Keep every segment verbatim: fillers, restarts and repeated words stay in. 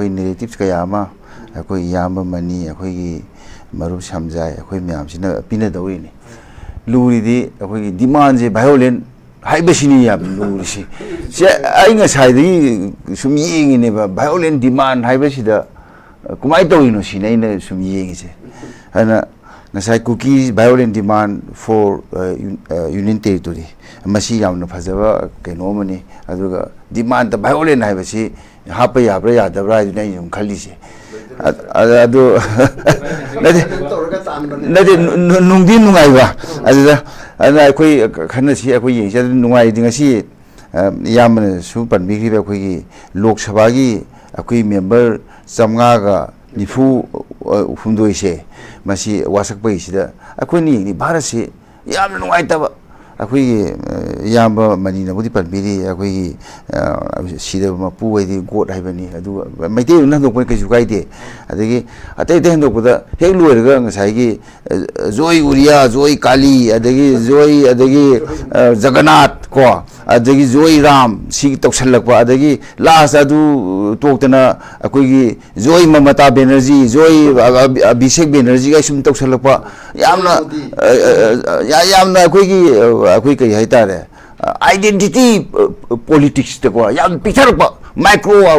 ꯑꯩꯈꯣꯏ narratives ꯀꯌꯥ ꯑꯃ ꯑꯩꯈꯣꯏ ꯏꯌꯥꯝꯕ ꯃꯅꯤ, ꯑꯩꯈꯣꯏꯒꯤ ꯃꯔꯨꯞ ꯁꯝꯖꯥꯏ, ꯑꯩꯈꯣꯏ ꯃꯌꯥꯝꯁꯤꯅ ꯄꯤꯅꯗꯧꯔꯤꯅꯤ꯫ ꯂꯨꯔꯤꯗꯤ ꯑꯩꯈꯣꯏꯒꯤ demandꯁꯦ violent ꯍꯥꯏꯕꯁꯤꯅꯤ ꯌꯥꯝ ꯂꯨꯔꯤꯁꯤ꯫ ꯁꯦ, ꯑꯩ ꯉꯁꯥꯏꯗꯒꯤ ꯁꯨꯝ ꯌꯦꯡꯉꯤꯅꯦꯕ, violent demand ꯍꯥꯏꯕꯁꯤꯗ ꯀꯃꯥꯏꯅ ꯇꯧꯔꯤꯅꯣ ꯁꯤꯅꯤ ꯑꯩꯅ ꯁꯨꯝ ꯌꯦꯡꯉꯤꯁꯦ꯫ ꯑꯗꯨꯅ ꯉꯁꯥꯏ Kuki violent demand for, ꯑ, ꯌꯨ-, ꯑ, Union Territory, ꯃꯁꯤ ꯌꯥꯝꯅ ꯐꯖꯕ ꯀꯩꯅꯣ ꯑꯃꯅꯤ꯫ ꯑꯗꯨꯒ demandꯇ violent ꯍꯥꯏꯕꯁꯤ ꯍꯥꯞꯄ ꯌꯥꯕ꯭ꯔꯥ ꯌꯥꯗꯕ꯭ꯔꯥ ꯍꯥꯏꯗꯨꯅ ꯑꯩꯅ ꯁꯨꯝ ꯈꯜꯂꯤꯁꯦ꯫ ꯑ-, ꯑ-, ꯑꯗꯨ ꯅꯠꯇꯦ, ꯇꯧꯔꯒ ꯇꯥꯟꯕꯅꯦ꯫ ꯅꯠꯇꯦ, ꯅꯨ-, ꯅꯨ-, ꯅꯨꯡꯗꯤ ꯅꯨꯡꯉꯥꯏꯕ꯫ ꯑꯗꯨꯗ, ꯑꯗꯨꯅ ꯑꯩꯈꯣꯏ ꯈꯟꯅꯁꯤ, ꯑꯩꯈꯣꯏ ꯌꯦꯡꯁꯤ꯫ ꯑꯗꯨ ꯅꯨꯡꯉꯥꯏꯔꯗꯤ ꯉꯁꯤ, ꯑ, ꯏꯌꯥꯝꯕꯅꯁꯨ ꯄꯟꯕꯤꯈ꯭ꯔꯤꯕ ꯑꯩꯈꯣꯏꯒꯤ ꯂꯣꯛ ꯁꯚꯥꯒꯤ ꯑꯩꯈꯣꯏ member ꯆꯥꯝꯃꯉꯥꯒ ꯅꯤꯐꯨ, ꯑ, ꯍꯨꯝꯗꯣꯏꯁꯦ, ꯃꯁꯤ ꯋꯥꯁꯛꯄꯒꯤꯁꯤꯗ ꯑꯩꯈꯣꯏꯅ ꯌꯦꯡꯉꯤ ꯚꯥꯔꯠꯁꯤ ꯌꯥꯝꯅ ꯅꯨꯡꯉꯥꯏꯇꯕ꯫ ꯑꯩꯈꯣꯏꯒꯤ, ꯑ, ꯏꯌꯥꯝꯕ ꯃꯅꯤꯅꯕꯨꯗꯤ ꯄꯟꯕꯤꯔꯤ, ꯑꯩꯈꯣꯏꯒꯤ, ꯑ, ꯁꯤꯗꯕ ꯃꯄꯨ ꯍꯥꯏꯗꯤ God ꯍꯥꯏꯕꯅꯤ꯫ ꯑꯗꯨꯒ ꯃꯩꯇꯩꯂꯣꯟꯗ ꯍꯟꯗꯣꯛꯄꯅ ꯀꯩꯁꯨ ꯀꯥꯏꯗꯦ꯫ ꯑꯗꯒꯤ ꯑꯇꯩ ꯑꯇꯩ ꯍꯟꯗꯣꯛꯄꯗ ꯍꯦꯛ ꯂꯣꯏꯔꯒ ꯉꯁꯥꯏꯒꯤ, ꯑ, ꯖꯣꯏ ꯎꯔꯤꯌꯥ, ꯖꯣꯏ ꯀꯥꯂꯤ, ꯑꯗꯒꯤ ꯖꯣꯏ, ꯑꯗꯒꯤ, ꯑ, ꯖꯒꯅꯥꯊ ꯀꯣ, ꯑꯗꯒꯤ ꯖꯣꯏ ꯔꯥꯝ ꯁꯤ ꯇꯧꯁꯜꯂꯛꯄ, ꯑꯗꯒꯤ last ꯑꯗꯨ ꯇꯣꯛꯇꯅ ꯑꯩꯈꯣꯏꯒꯤ ꯖꯣꯏ ꯃꯃꯇꯥ ꯕꯦꯅꯔꯖꯤ, ꯖꯣꯏ ꯑ-, ꯑ-, ꯑꯕꯤꯁꯦꯛ ꯕꯦꯅꯔꯖꯤꯒ ꯁꯨꯝ ꯇꯧꯁꯜꯂꯛꯄ, ꯌꯥꯝꯅ, ꯃꯣꯗꯤ꯫ ꯑ, ꯑ, ꯑ, ꯌꯥ-, ꯌꯥꯝꯅ ꯑꯩꯈꯣꯏꯒꯤ, ꯑ, ꯑꯩꯈꯣꯏ ꯀꯩ ꯍꯥꯏꯇꯥꯔꯦ, identity, ꯑ, politicsꯇꯀꯣ ꯌꯥꯝ ꯄꯤꯛꯊꯔꯛꯄ, micro, ꯑ,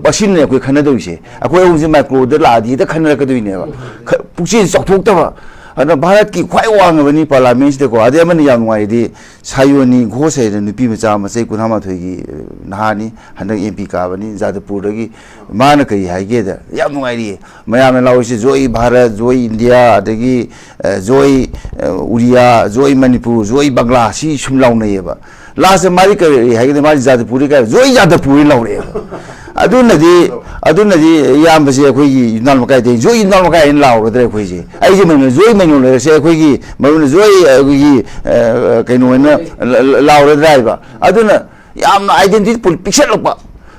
ꯑꯁꯤꯅꯅꯦ ꯑꯩꯈꯣꯏ ꯈꯟꯅꯗꯧꯔꯤꯁꯦ꯫ ꯑꯩꯈꯣꯏ ꯑꯍꯨꯝꯁꯦ microꯗ ꯂꯥꯛꯑꯗꯤ ꯍꯦꯛꯇ ꯈꯟꯅꯔꯛꯀꯗꯣꯏꯅꯦꯕ꯫ ꯈ-, ꯄꯨꯛꯆꯦꯜ ꯆꯥꯎꯊꯣꯛꯇꯕ꯫ ꯑꯗꯨꯅ ꯚꯥꯔꯠꯀꯤ ꯈ꯭ꯋꯥꯏ ꯋꯥꯡꯉꯕꯅꯤ parliamentꯁꯤꯗꯀꯣ꯫ ꯑꯗꯩ ꯑꯃꯅ ꯌꯥꯝ ꯅꯨꯡꯉꯥꯏꯔꯤꯗꯤ ꯁꯥꯌꯣꯅꯤ ꯘꯣꯁ ꯍꯥꯏꯅ ꯅꯨꯄꯤ ꯃꯆꯥ ꯑꯃ ꯆꯍꯤ ꯀꯨꯟꯊ꯭ꯔꯥ ꯃꯥꯊꯣꯏꯒꯤ, ꯑ, ꯅꯍꯥꯅꯤ, ꯍꯟꯗꯛ MP ꯀꯥꯕꯅꯤ ꯖꯥꯗꯄꯨꯔꯗꯒꯤ꯫ ꯃꯥꯅ ꯀꯔꯤ ꯍꯥꯏꯒꯦꯗ, ꯌꯥꯝ ꯅꯨꯡꯉꯥꯏꯔꯤꯌꯦ꯫ ꯃꯌꯥꯝꯅ ꯂꯥꯎꯔꯤꯁꯦ "ꯖꯣꯏ ꯚꯥꯔꯠ, ꯖꯣꯏ ꯏꯟꯗꯤꯌꯥ", ꯑꯗꯒꯤ, ꯑ, "ꯖꯣꯏ, ꯑ, ꯎꯔꯤꯌꯥ", "ꯖꯣꯏ ꯃꯅꯤꯄꯨꯔ", "ꯖꯣꯏ ꯕꯪꯒ꯭ꯂꯥ", ꯁꯤ ꯁꯨꯝ ꯂꯥꯎꯅꯩꯌꯦꯕ꯫ Lastꯇ ꯃꯥꯗꯤ ꯀꯔꯤ ꯍꯥꯏꯒꯦꯗ, ꯃꯥꯗꯤ ꯖꯥꯗꯄꯨꯔꯗꯤ ꯀꯥꯏ, "ꯖꯣꯏ ꯖꯥꯗꯄꯨꯔ" ꯂꯥꯎꯔꯛꯑꯦꯕ꯫ ꯑꯗꯨꯅꯗꯤ, ꯑꯗꯨꯅꯗꯤ ꯏꯌꯥꯝꯕꯁꯦ ꯑꯩꯈꯣꯏꯒꯤ ꯌꯨꯝꯅꯥꯝ ꯂꯩꯀꯥꯏꯗꯒꯤ "ꯖꯣꯏ ꯌꯨꯝꯅꯥꯝ ꯂꯩꯀꯥꯏ" ꯍꯥꯏꯅ ꯂꯥꯎꯔꯗ꯭ꯔꯥ ꯑꯩꯈꯣꯏꯁꯦ? ꯑꯩꯁꯦ ꯃꯩꯅꯣ, "ꯖꯣꯏ ꯃꯩꯅꯣ" ꯂꯩꯔꯛꯁꯦ ꯑꯩꯈꯣꯏꯒꯤ ꯃꯔꯨꯞꯅ "ꯖꯣꯏ", ꯑꯩꯈꯣꯏꯒꯤ, ꯑ, ꯀꯩꯅꯣ ꯑꯣꯏꯅ ꯂ-, ꯂ-, ꯂꯥꯎꯔꯗ꯭ꯔꯥ ꯍꯥꯏꯕ꯫ ꯑꯗꯨꯅ ꯌꯥꯝꯅ identity ꯄꯨ-, ꯄꯤꯛꯁꯜꯂꯛꯄ꯫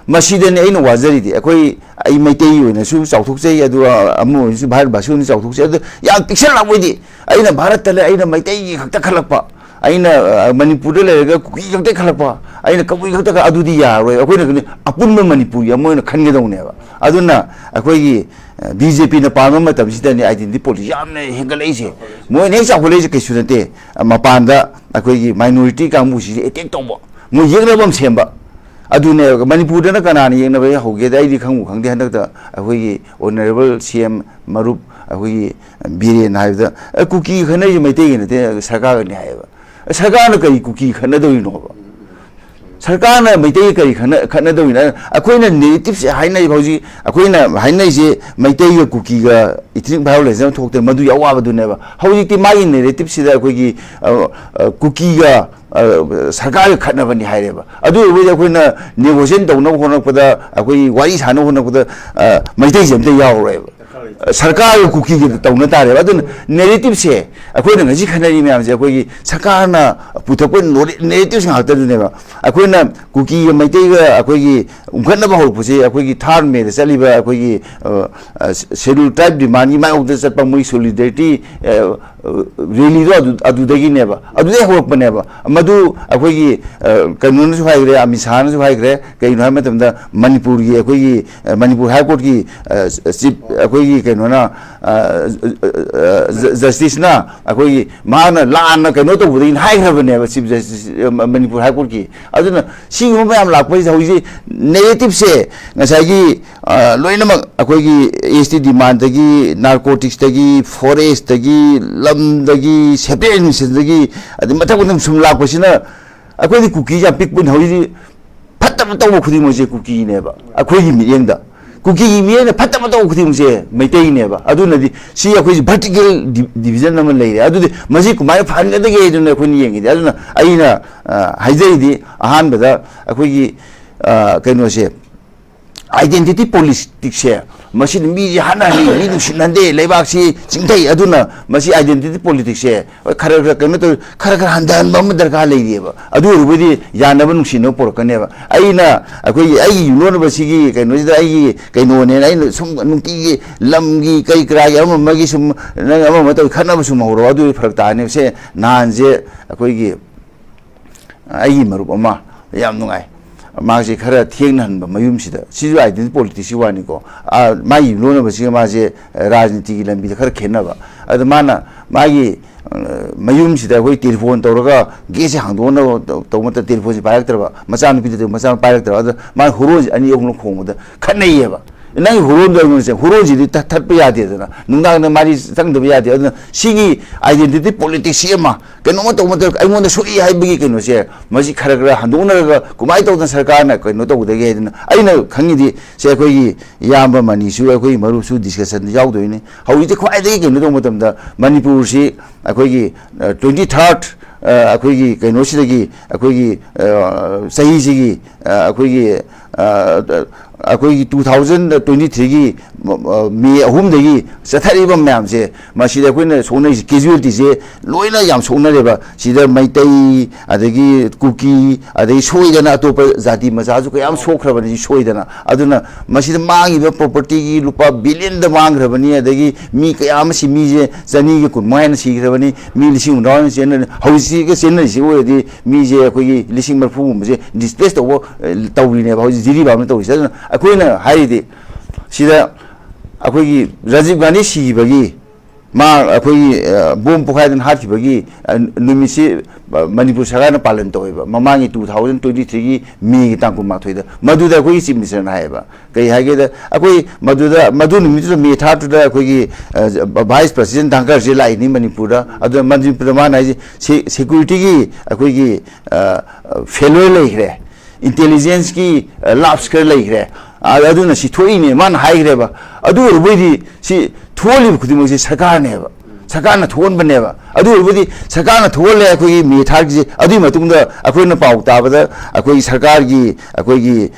ꯃꯁꯤꯗꯅꯤ ꯑꯩꯅ ꯋꯥꯖꯔꯤꯗꯤ꯫ ꯑꯩꯈꯣꯏ, ꯑꯩ ꯃꯩꯇꯩ ꯑꯣꯏꯅꯁꯨ ꯆꯥꯎꯊꯣꯛꯆꯩ, ꯑꯗꯨꯒ ꯑꯃ ꯑꯣꯏꯅꯁꯨ ꯚꯥꯔꯠ ꯚꯥꯁꯤ ꯑꯣꯏꯅ ꯆꯥꯎꯊꯣꯛꯆꯩ꯫ ꯑꯗꯨ ꯌꯥꯝ ꯄꯤꯛꯁꯜꯂꯛꯄ ꯑꯣꯏꯗꯤ ꯑꯩꯅ ꯚꯥꯔꯠꯇ ꯂꯩ, ꯑꯩꯅ ꯃꯩꯇꯩꯒꯤ ꯈꯛꯇ ꯈꯜꯂꯛꯄ, ꯑꯩꯅ, ꯑ, ꯃꯅꯤꯄꯨꯔꯗ ꯂꯩꯔꯒ ꯀꯨꯀꯤ ꯈꯛꯇ ꯈꯜꯂꯛꯄ, ꯑꯩꯅ ꯀꯕꯨꯏ ꯈꯛꯇ ꯈꯜ-, ꯑꯗꯨꯗꯤ ꯌꯥꯔꯔꯣꯏ꯫ ꯑꯩꯈꯣꯏꯅ ꯀꯩꯅꯣ, ꯑꯄꯨꯟꯕ ꯃꯅꯤꯄꯨꯔꯒꯤ ꯑꯃ ꯑꯣꯏꯅ ꯈꯟꯒꯗꯧꯅꯦꯕ꯫ ꯑꯗꯨꯅ ꯑꯩꯈꯣꯏꯒꯤ, ꯑ, ꯕꯤ ꯖꯦ ꯄꯤꯅ ꯄꯥꯟꯕ ꯃꯇꯝꯁꯤꯗꯅꯦ identity politics ꯌꯥꯝꯅ ꯍꯦꯟꯒꯠꯂꯛꯏꯁꯦ꯫ ꯃꯣꯏꯅ ꯍꯦꯛ ꯆꯥꯎꯈꯠꯂꯛꯏꯁꯦ ꯀꯩꯁꯨ ꯅꯠꯇꯦ, ꯑ, ꯃꯄꯥꯟꯗ ꯑꯩꯈꯣꯏꯒꯤ minority ꯀꯥꯡꯕꯨꯁꯤꯁꯦ attack ꯇꯧꯕ, ꯃꯣꯏ ꯌꯦꯛꯅꯕ ꯑꯃ ꯁꯦꯝꯕ꯫ ꯑꯗꯨꯅꯦ, ꯃꯅꯤꯄꯨꯔꯗꯅ ꯀꯅꯥꯅ ꯌꯦꯛꯅꯕ ꯍꯧꯒꯦꯗ ꯑꯩꯗꯤ ꯈꯪꯕꯨ ꯈꯪꯗꯦ꯫ ꯍꯟꯗꯛꯇ ꯑꯩꯈꯣꯏꯒꯤ honourable C M ꯃꯔꯨꯞ ꯑꯩꯈꯣꯏꯒꯤ ꯕꯤꯔꯦꯟ ꯍꯥꯏꯕꯗ, "ꯑꯦ, ꯀꯨꯀꯤ ꯈꯠꯅꯔꯤꯁꯦ ꯃꯩꯇꯩꯒꯤ ꯅꯠꯇꯦ, ꯁꯔꯀꯥꯔꯒꯅꯤ" ꯍꯥꯏꯌꯦꯕ꯫ ꯁꯔꯀꯥꯔꯅ ꯀꯔꯤ ꯀꯨꯀꯤ ꯈꯠꯅꯗꯧꯔꯤꯅꯣꯕ? ꯁꯔꯀꯥꯔꯅ ꯃꯩꯇꯩꯒ ꯀꯔꯤ ꯈꯠꯅ-, ꯈꯠꯅꯗꯧꯔꯤꯅꯣ? ꯑꯩꯈꯣꯏꯅ narrativeꯁꯦ ꯍꯥꯏꯅꯔꯤꯕ, ꯍꯧꯖꯤꯛ ꯑꯩꯈꯣꯏꯅ ꯍꯥꯏꯅꯔꯤꯁꯦ ꯃꯩꯇꯩꯒ ꯀꯨꯀꯤꯒ ethnic violence ꯑꯃ ꯊꯣꯛꯇꯅ ꯃꯗꯨꯒꯤ ꯑꯋꯥꯕꯗꯨꯅꯦꯕ꯫ ꯍꯧꯖꯤꯛꯇꯤ ꯃꯥꯒꯤ narrativeꯁꯤꯗ ꯑꯩꯈꯣꯏꯒꯤ, ꯑ, ꯑ, ꯀꯨꯀꯤꯒ, ꯑ, ꯁꯔꯀꯥꯔꯒ ꯈꯠꯅꯕꯅꯤ ꯍꯥꯏꯔꯦꯕ꯫ ꯑꯗꯨ ꯑꯣꯏꯔꯕꯗꯤ ꯑꯩꯈꯣꯏꯅ negotiation ꯇꯧꯅꯕ ꯍꯣꯠꯅꯔꯛꯄꯗ, ꯑꯩꯈꯣꯏꯒꯤ ꯋꯥꯔꯤ ꯁꯥꯟꯅꯕ ꯍꯣꯠꯅꯔꯛꯄꯗ, ꯑ, ꯃꯩꯇꯩꯁꯦ ꯑꯝꯇ ꯌꯥꯎꯔꯣꯏꯕ꯫ ꯁꯔꯀꯥꯔꯒ ꯀꯨꯀꯤꯒ ꯇꯧꯅ ꯇꯥꯔꯦꯕ꯫ ꯑꯗꯨꯅ narrativeꯁꯦ, ꯑꯩꯈꯣꯏꯅ ꯉꯁꯤ ꯈꯟꯅꯔꯤ ꯃꯌꯥꯝꯁꯦ, ꯑꯩꯈꯣꯏꯒꯤ ꯁꯔꯀꯥꯔꯅ ꯄꯨꯊꯣꯛꯄ narrativeꯁ ꯉꯥꯛꯇꯗꯨꯅꯦꯕ꯫ ꯑꯩꯈꯣꯏꯅ ꯀꯨꯀꯤꯒ ꯃꯩꯇꯩꯒ ꯑꯩꯈꯣꯏꯒꯤ ꯎꯪꯈꯠꯅꯕ ꯍꯧꯔꯛꯄꯁꯦ, ꯑꯩꯈꯣꯏꯒꯤ third Mayꯗ ꯆꯠꯂꯤꯕ ꯑꯩꯈꯣꯏꯒꯤ, ꯑ, ꯑ, Scheduled Tribe demandꯒꯤ ꯃꯥꯌꯣꯛꯇ ꯆꯠꯄ ꯃꯣꯏ solidarity, ꯑ, rallyꯗꯣ ꯑꯗꯨ, ꯑꯗꯨꯗꯒꯤꯅꯦꯕ, ꯑꯗꯨꯗꯩ ꯍꯧꯔꯛꯄꯅꯦꯕ꯫ ꯃꯗꯨ ꯑꯩꯈꯣꯏꯒꯤ, ꯑ, ꯀꯩꯅꯣꯅꯁꯨ ꯍꯥꯏꯈ꯭ꯔꯦ, ꯑꯃꯤꯠ ꯁꯥꯍꯅꯁꯨ ꯍꯥꯏꯈ꯭ꯔꯦ, ꯀꯩꯅꯣ ꯍꯥꯏꯕ ꯃꯇꯝꯗ ꯃꯅꯤꯄꯨꯔꯒꯤ ꯑꯩꯈꯣꯏꯒꯤ, ꯑ, ꯃꯅꯤꯄꯨꯔ High Courtꯀꯤ, ꯑ, chief ꯑꯩꯈꯣꯏꯒꯤ ꯀꯩꯅꯣꯅ, ꯑ, ꯑ, ꯑ, justiceꯅ ꯑꯩꯈꯣꯏꯒꯤ ꯃꯥꯅ ꯂꯥꯟꯅ ꯀꯩꯅꯣ ꯇꯧꯕꯗꯒꯤ ꯍꯥꯏꯈ꯭ꯔꯕꯅꯦꯕ chief justice, ꯑ, ꯃꯅꯤꯄꯨꯔ High Courtꯀꯤ꯫ ꯑꯗꯨꯅ ꯁꯤꯒꯨꯝꯕ ꯃꯌꯥꯝ ꯂꯥꯛꯄꯁꯤꯗ ꯍꯧꯖꯤꯛꯁꯤ narrativeꯁꯦ ꯉꯁꯥꯏꯒꯤ ꯑ, ꯂꯣꯏꯅꯃꯛ ꯑꯩꯈꯣꯏꯒꯤ S T demandꯗꯒꯤ, narcoticsꯇꯒꯤ, forestꯇꯒꯤ, ꯂꯝꯗꯒꯤ, separate administrationꯗꯒꯤ, ꯑꯗꯩ ꯃꯊꯪ ꯃꯊꯪ ꯁꯨꯝ ꯂꯥꯛꯄꯁꯤꯅ ꯑꯩꯈꯣꯏꯗꯤ ꯀꯨꯀꯤꯁꯦ ꯌꯥꯝ ꯄꯤꯛꯄꯅꯤ꯫ ꯍꯧꯖꯤꯛꯇꯤ ꯐꯠꯇꯕ ꯇꯧꯕ ꯈꯨꯗꯤꯡꯃꯛꯁꯦ ꯀꯨꯀꯤꯅꯦꯕ ꯑꯩꯈꯣꯏꯒꯤ ꯃꯤꯠꯌꯦꯡꯗ꯫ ꯀꯨꯀꯤꯒꯤ ꯃꯤꯠꯌꯦꯡꯗ ꯐꯠꯇꯕ ꯇꯧꯕ ꯈꯨꯗꯤꯡꯃꯛꯁꯦ ꯃꯩꯇꯩꯅꯦꯕ꯫ ꯑꯗꯨꯅꯗꯤ ꯁꯤ ꯑꯩꯈꯣꯏꯁꯦ vertical di-, division ꯑꯃ ꯂꯩꯔꯦ꯫ ꯑꯗꯨꯗꯤ ꯃꯁꯤ ꯀꯃꯥꯏꯅ ꯐꯍꯟꯒꯗꯒꯦ ꯍꯥꯏꯗꯨꯅ ꯑꯩꯈꯣꯏꯅ ꯌꯦꯡꯉꯤꯗꯤ꯫ ꯑꯗꯨꯅ ꯑꯩꯅ, ꯑ, ꯍꯥꯏꯖꯔꯤꯗꯤ ꯑꯍꯥꯟꯕꯗ ꯑꯩꯈꯣꯏꯒꯤ, ꯑ, ꯀꯩꯅꯣꯁꯦ, ꯑꯥꯏꯗꯦꯟꯇꯤꯇꯤ ꯄꯣꯂꯤꯇꯤꯛꯁꯁꯦ, ꯃꯁꯤꯅ ꯃꯤꯁꯦ ꯍꯥꯠꯅꯍꯜꯂꯤ, ꯃꯤ ꯅꯨꯡꯁꯤꯅꯍꯟꯗꯦ, ꯂꯩꯕꯥꯛꯁꯤ ꯆꯤꯡꯊꯩ꯫ ꯑꯗꯨꯅ ꯃꯁꯤ ꯑꯥꯏꯗꯦꯟꯇꯤꯇꯤ ꯄꯣꯂꯤꯇꯤꯛꯁꯁꯦ ꯈꯔ ꯈꯔ ꯀꯩꯅꯣ ꯇꯧ, ꯈꯔ ꯈꯔ ꯍꯟꯊꯍꯟꯕ ꯑꯃ ꯗꯔꯀꯥꯔ ꯂꯩꯔꯤꯑꯕ꯫ ꯑꯗꯨ ꯑꯣꯏꯔꯕꯗꯤ ꯌꯥꯅꯕ ꯅꯨꯡꯁꯤꯅꯕ ꯄꯨꯔꯛꯀꯅꯦꯕ꯫ ꯑꯩꯅ ꯑꯩꯈꯣꯏꯒꯤ, ꯑꯩꯒꯤ ꯌꯨꯝꯂꯣꯟꯅꯕꯁꯤꯒꯤ ꯀꯩꯅꯣꯁꯤꯗ ꯑꯩꯒꯤ ꯀꯩꯅꯣꯅꯦꯅ ꯑꯩꯅ ꯁꯨꯝ ꯅꯨꯡꯇꯤꯒꯤ ꯂꯝꯒꯤ ꯀꯔꯤ ꯀꯔꯥꯒꯤ ꯑꯃ ꯑꯃꯒꯤ ꯁꯨꯝ ꯅꯪ ꯑꯃ ꯑꯃ ꯇꯧ ꯈꯠꯅꯕ ꯁꯨꯝ ꯍꯧꯔꯣ, ꯑꯗꯨꯗꯤ ꯐꯔꯛ ꯇꯥꯅꯦꯕ꯫ ꯁꯦ ꯅꯍꯥꯟꯁꯦ ꯑꯩꯈꯣꯏꯒꯤ ꯑꯩꯒꯤ ꯃꯔꯨꯞ ꯑꯃ ꯌꯥꯝ ꯅꯨꯡꯉꯥꯏ꯫ ꯃꯥꯁꯦ ꯈꯔ ꯊꯦꯡꯅꯍꯟꯕ ꯃꯌꯨꯝꯁꯤꯗ꯫ ꯁꯤꯁꯨ ꯑꯥꯏꯗꯦꯟꯇꯤ ꯄꯣꯂꯤꯇꯤꯛꯁꯀꯤ ꯋꯥꯅꯤꯀꯣ꯫ ꯑꯥ, ꯃꯥꯒꯤ ꯌꯨꯝꯂꯣꯟꯅꯕꯁꯤꯒ ꯃꯥꯁꯦ ꯔꯥꯖꯅꯤꯇꯤꯒꯤ ꯂꯝꯕꯤꯗ ꯈꯔ ꯈꯦꯠꯅꯕ꯫ ꯑꯗ ꯃꯥꯅ ꯃꯥꯒꯤ, ꯑ, ꯃꯌꯨꯝꯁꯤꯗ ꯑꯩꯈꯣꯏ ꯇꯦꯂꯤꯐꯣꯟ ꯇꯧꯔꯒ ꯒꯦꯠꯁꯦ ꯍꯥꯡꯗꯣꯛꯅꯕ ꯇꯧ-, ꯇꯧꯕ ꯃꯇꯝꯗ ꯇꯦꯂꯤꯐꯣꯟꯁꯦ ꯄꯥꯏꯔꯛꯇ꯭ꯔꯕ, ꯃꯆꯥꯅꯨꯄꯤꯗꯨꯗ ꯃꯆꯥꯅꯨꯄꯤ ꯄꯥꯏꯔꯛꯇ꯭ꯔꯕ꯫ ꯑꯗ ꯃꯥꯅ ꯍꯨꯔꯣꯟꯁꯦ ꯑꯅꯤ ꯑꯍꯨꯝꯂꯛ ꯈꯣꯡꯕꯗ ꯈꯠꯅꯩꯌꯦꯕ꯫ "ꯅꯪꯒꯤ ꯍꯨꯔꯣꯟꯗꯣ ꯑꯩꯉꯣꯟꯗ ꯆꯪ-, ꯍꯨꯔꯣꯟꯁꯤꯗꯤ ꯊꯠ-, ꯊꯠꯄ ꯌꯥꯗꯦꯗꯅ, ꯅꯨꯡꯗꯥꯡꯗ ꯃꯥꯗꯤ ꯆꯪꯗꯕ ꯌꯥꯗꯦ"꯫ ꯑꯗꯨꯅ ꯁꯤꯒꯤ ꯑꯥꯏꯗꯦꯟꯇꯤꯇꯤ ꯄꯣꯂꯤꯇꯤꯛꯁꯁꯤ ꯑꯃ ꯀꯩꯅꯣꯝꯃ ꯇꯧꯕ ꯃꯇꯝꯗ ꯑꯩꯉꯣꯟꯗ ꯁꯣꯛꯏ ꯍꯥꯏꯕꯒꯤ ꯀꯩꯅꯣꯁꯦ, ꯃꯁꯤ ꯈꯔ ꯈꯔ ꯍꯟꯗꯣꯛꯅꯔꯒ ꯀꯃꯥꯏꯅ ꯇꯧꯗꯅ ꯁꯔꯀꯥꯔꯅ ꯀꯩꯅꯣ ꯇꯧꯒꯗꯒꯦ ꯍꯥꯏꯗꯅ ꯑꯩꯅ ꯈꯪꯉꯤꯗꯤ꯫ ꯁꯦ ꯑꯩꯈꯣꯏꯒꯤ ꯏꯌꯥꯝꯕ ꯃꯅꯤꯁꯨ, ꯑꯩꯈꯣꯏꯒꯤ ꯃꯔꯨꯞꯁꯨ ꯗꯤꯁꯀꯁꯟꯗ ꯌꯥꯎꯗꯣꯏꯅꯤ꯫ ꯍꯧꯖꯤꯛꯇꯤ ꯈ꯭ꯋꯥꯏꯗꯒꯤ ꯀꯩꯅꯣ ꯇꯧꯕ ꯃꯇꯝꯗ ꯃꯅꯤꯄꯨꯔꯁꯤ ꯑꯩꯈꯣꯏꯒꯤ, ꯑ, twenty third, ꯑ, ꯑꯩꯈꯣꯏꯒꯤ ꯀꯩꯅꯣꯁꯤꯗꯒꯤ, ꯑꯩꯈꯣꯏꯒꯤ, ꯑ, ꯆꯍꯤꯁꯤꯒꯤ, ꯑ, ꯑꯩꯈꯣꯏꯒꯤ, ꯑ, ꯑꯩꯈꯣꯏꯒꯤ two thousand twenty threeꯒꯤ ꯃꯦ ꯑꯍꯨꯝꯗꯒꯤ ꯆꯠꯊꯔꯛꯏꯕ ꯃꯌꯥꯝꯁꯦ, ꯃꯁꯤꯗ ꯑꯩꯈꯣꯏꯅ ꯁꯣꯛꯅꯔꯤꯁꯦ, ꯀꯦꯖꯨꯋꯦꯜꯇꯤꯁꯦ ꯂꯣꯏꯅ ꯌꯥꯝ ꯁꯣꯛꯅꯔꯦꯕ꯫ ꯁꯤꯗ ꯃꯩꯇꯩ, ꯑꯗꯒꯤ ꯀꯨꯀꯤ, ꯑꯗꯒꯤ ꯁꯣꯏꯗꯅ ꯑꯇꯣꯞꯄ ꯖꯥꯇꯤ ꯃꯆꯥꯁꯨ ꯀꯌꯥꯝ ꯁꯣꯛꯈ꯭ꯔꯕꯅꯤ ꯁꯣꯏꯗꯅ꯫ ꯑꯗꯨꯅ ꯃꯁꯤꯗ ꯃꯥꯡꯉꯤꯕ ꯄ꯭ꯔꯣꯄꯔꯇꯤꯒꯤ ꯂꯨꯄꯥ ꯕꯤꯂꯤꯌꯟꯗ ꯃꯥꯡꯈ꯭ꯔꯕꯅꯤ, ꯑꯗꯒꯤ ꯃꯤ ꯀꯌꯥ ꯑꯃꯁꯤ, ꯃꯤꯁꯦ ꯆꯅꯤꯒ ꯀꯨꯟꯃꯉꯥ ꯍꯦꯟꯅ ꯁꯤꯈ꯭ꯔꯕꯅꯤ, ꯃꯤ ꯂꯤꯁꯤꯡ ꯍꯨꯝꯗ꯭ꯔꯥ ꯍꯦꯟꯅ ꯆꯦꯟꯅꯔꯤ꯫ ꯍꯧꯖꯤꯛꯁꯤꯒ ꯆꯦꯟꯅꯔꯤꯁꯤ ꯑꯣꯏꯔꯗꯤ ꯃꯤꯁꯦ ꯑꯩꯈꯣꯏꯒꯤ ꯂꯤꯁꯤꯡ ꯃꯔꯤꯐꯨꯒꯨꯝꯕꯁꯦ ꯗꯤꯁꯄ꯭ꯂꯦꯁ ꯇꯧꯕ, ꯑ, ꯇꯧꯔꯤꯅꯦꯕ ꯍꯧꯖꯤꯛ ꯖꯤꯔꯤꯕꯥꯝꯅ ꯇꯧꯔꯤꯁꯦ꯫ ꯑꯗꯨꯅ ꯑꯩꯈꯣꯏꯅ ꯍꯥꯏꯔꯤꯗꯤ ꯁꯤꯗ ꯑꯩꯈꯣꯏꯒꯤ ꯔꯥꯖꯤꯕ ꯒꯥꯟꯙꯤ ꯁꯤꯈꯤꯕꯒꯤ ꯃꯥ ꯑꯩꯈꯣꯏꯒꯤ, ꯑ, ꯕꯣꯝ ꯄꯣꯈꯥꯏꯗꯅ ꯍꯥꯠꯈꯤꯕꯒꯤ, ꯑ, ꯅꯨꯃꯤꯠꯁꯤ, ꯑ, ꯃꯅꯤꯄꯨꯔ ꯁꯔꯀꯥꯔꯅ ꯄꯥꯂꯟ ꯇꯧꯋꯦꯕ, ꯃꯃꯥꯡꯒꯤ two thousand twenty threeꯒꯤ ꯃꯦꯒꯤ ꯇꯥꯡ ꯀꯨꯟꯃꯥꯊꯣꯏꯗ꯫ ꯃꯗꯨꯗ ꯑꯩꯈꯣꯏꯒꯤ ꯆꯤꯐ ꯃꯤꯅꯤꯁꯇꯔꯅ ꯍꯥꯏꯌꯦꯕ, ꯀꯩ ꯍꯥꯏꯒꯦꯗ, ꯑꯩꯈꯣꯏ ꯃꯗꯨꯗ, ꯃꯗꯨ ꯅꯨꯃꯤꯠꯇꯨꯗ, ꯃꯦ third ꯇꯨꯗ ꯑꯩꯈꯣꯏꯒꯤ, ꯑ, ꯚꯥꯏꯁ ꯄ꯭ꯔꯁꯤꯗꯦꯟ ꯙꯥꯡꯀꯔꯁꯦ ꯂꯥꯛꯏꯅꯤ ꯃꯅꯤꯄꯨꯔꯗ꯫ ꯑꯗꯨꯅ ꯃꯅꯤꯄꯨꯔꯗ ꯃꯥꯅ ꯍꯥꯏꯁꯦ ꯁꯦ-, ꯁꯦꯀ꯭ꯌꯨꯔꯤꯇꯤꯒꯤ ꯑꯩꯈꯣꯏꯒꯤ, ꯑ, ꯐꯦꯂꯣꯌꯔ ꯂꯩꯈ꯭ꯔꯦ, ꯏꯟꯇꯦꯂꯤꯖꯦꯟꯁꯀꯤ, ꯑ, ꯂꯥꯞꯁ ꯈꯔ ꯂꯩꯈ꯭ꯔꯦ꯫ ꯑ-, ꯑꯗꯨꯅ ꯁꯤ ꯊꯣꯛꯏꯅꯦ ꯃꯥꯅ ꯍꯥꯏꯈ꯭ꯔꯦꯕ꯫ ꯑꯗꯨ ꯑꯣꯏꯔꯕꯣꯏꯗꯤ ꯁꯤ ꯊꯣꯛꯍꯜꯂꯤꯕ ꯈꯨꯗꯤꯡꯃꯛꯁꯦ ꯁꯔꯀꯥꯔꯅꯦꯕ꯫ ꯁꯔꯀꯥꯔꯅ ꯊꯣꯛꯍꯟꯕꯅꯦꯕ꯫ ꯑꯗꯨ ꯑꯣꯏꯔꯕꯗꯤ ꯁꯔꯀꯥꯔꯅ ꯊꯣꯛꯍꯜꯂꯦ ꯑꯩꯈꯣꯏꯒꯤ ꯃꯦ ꯊꯥꯔꯠꯀꯤꯁꯦ꯫ ꯑꯗꯨꯒꯤ ꯃꯇꯨꯡꯗ ꯑꯩꯈꯣꯏꯅ ꯄꯥꯎ ꯇꯥꯕꯗ ꯑꯩꯈꯣꯏꯒꯤ ꯁꯔꯀꯥꯔꯒꯤ ꯑꯩꯈꯣꯏꯒꯤ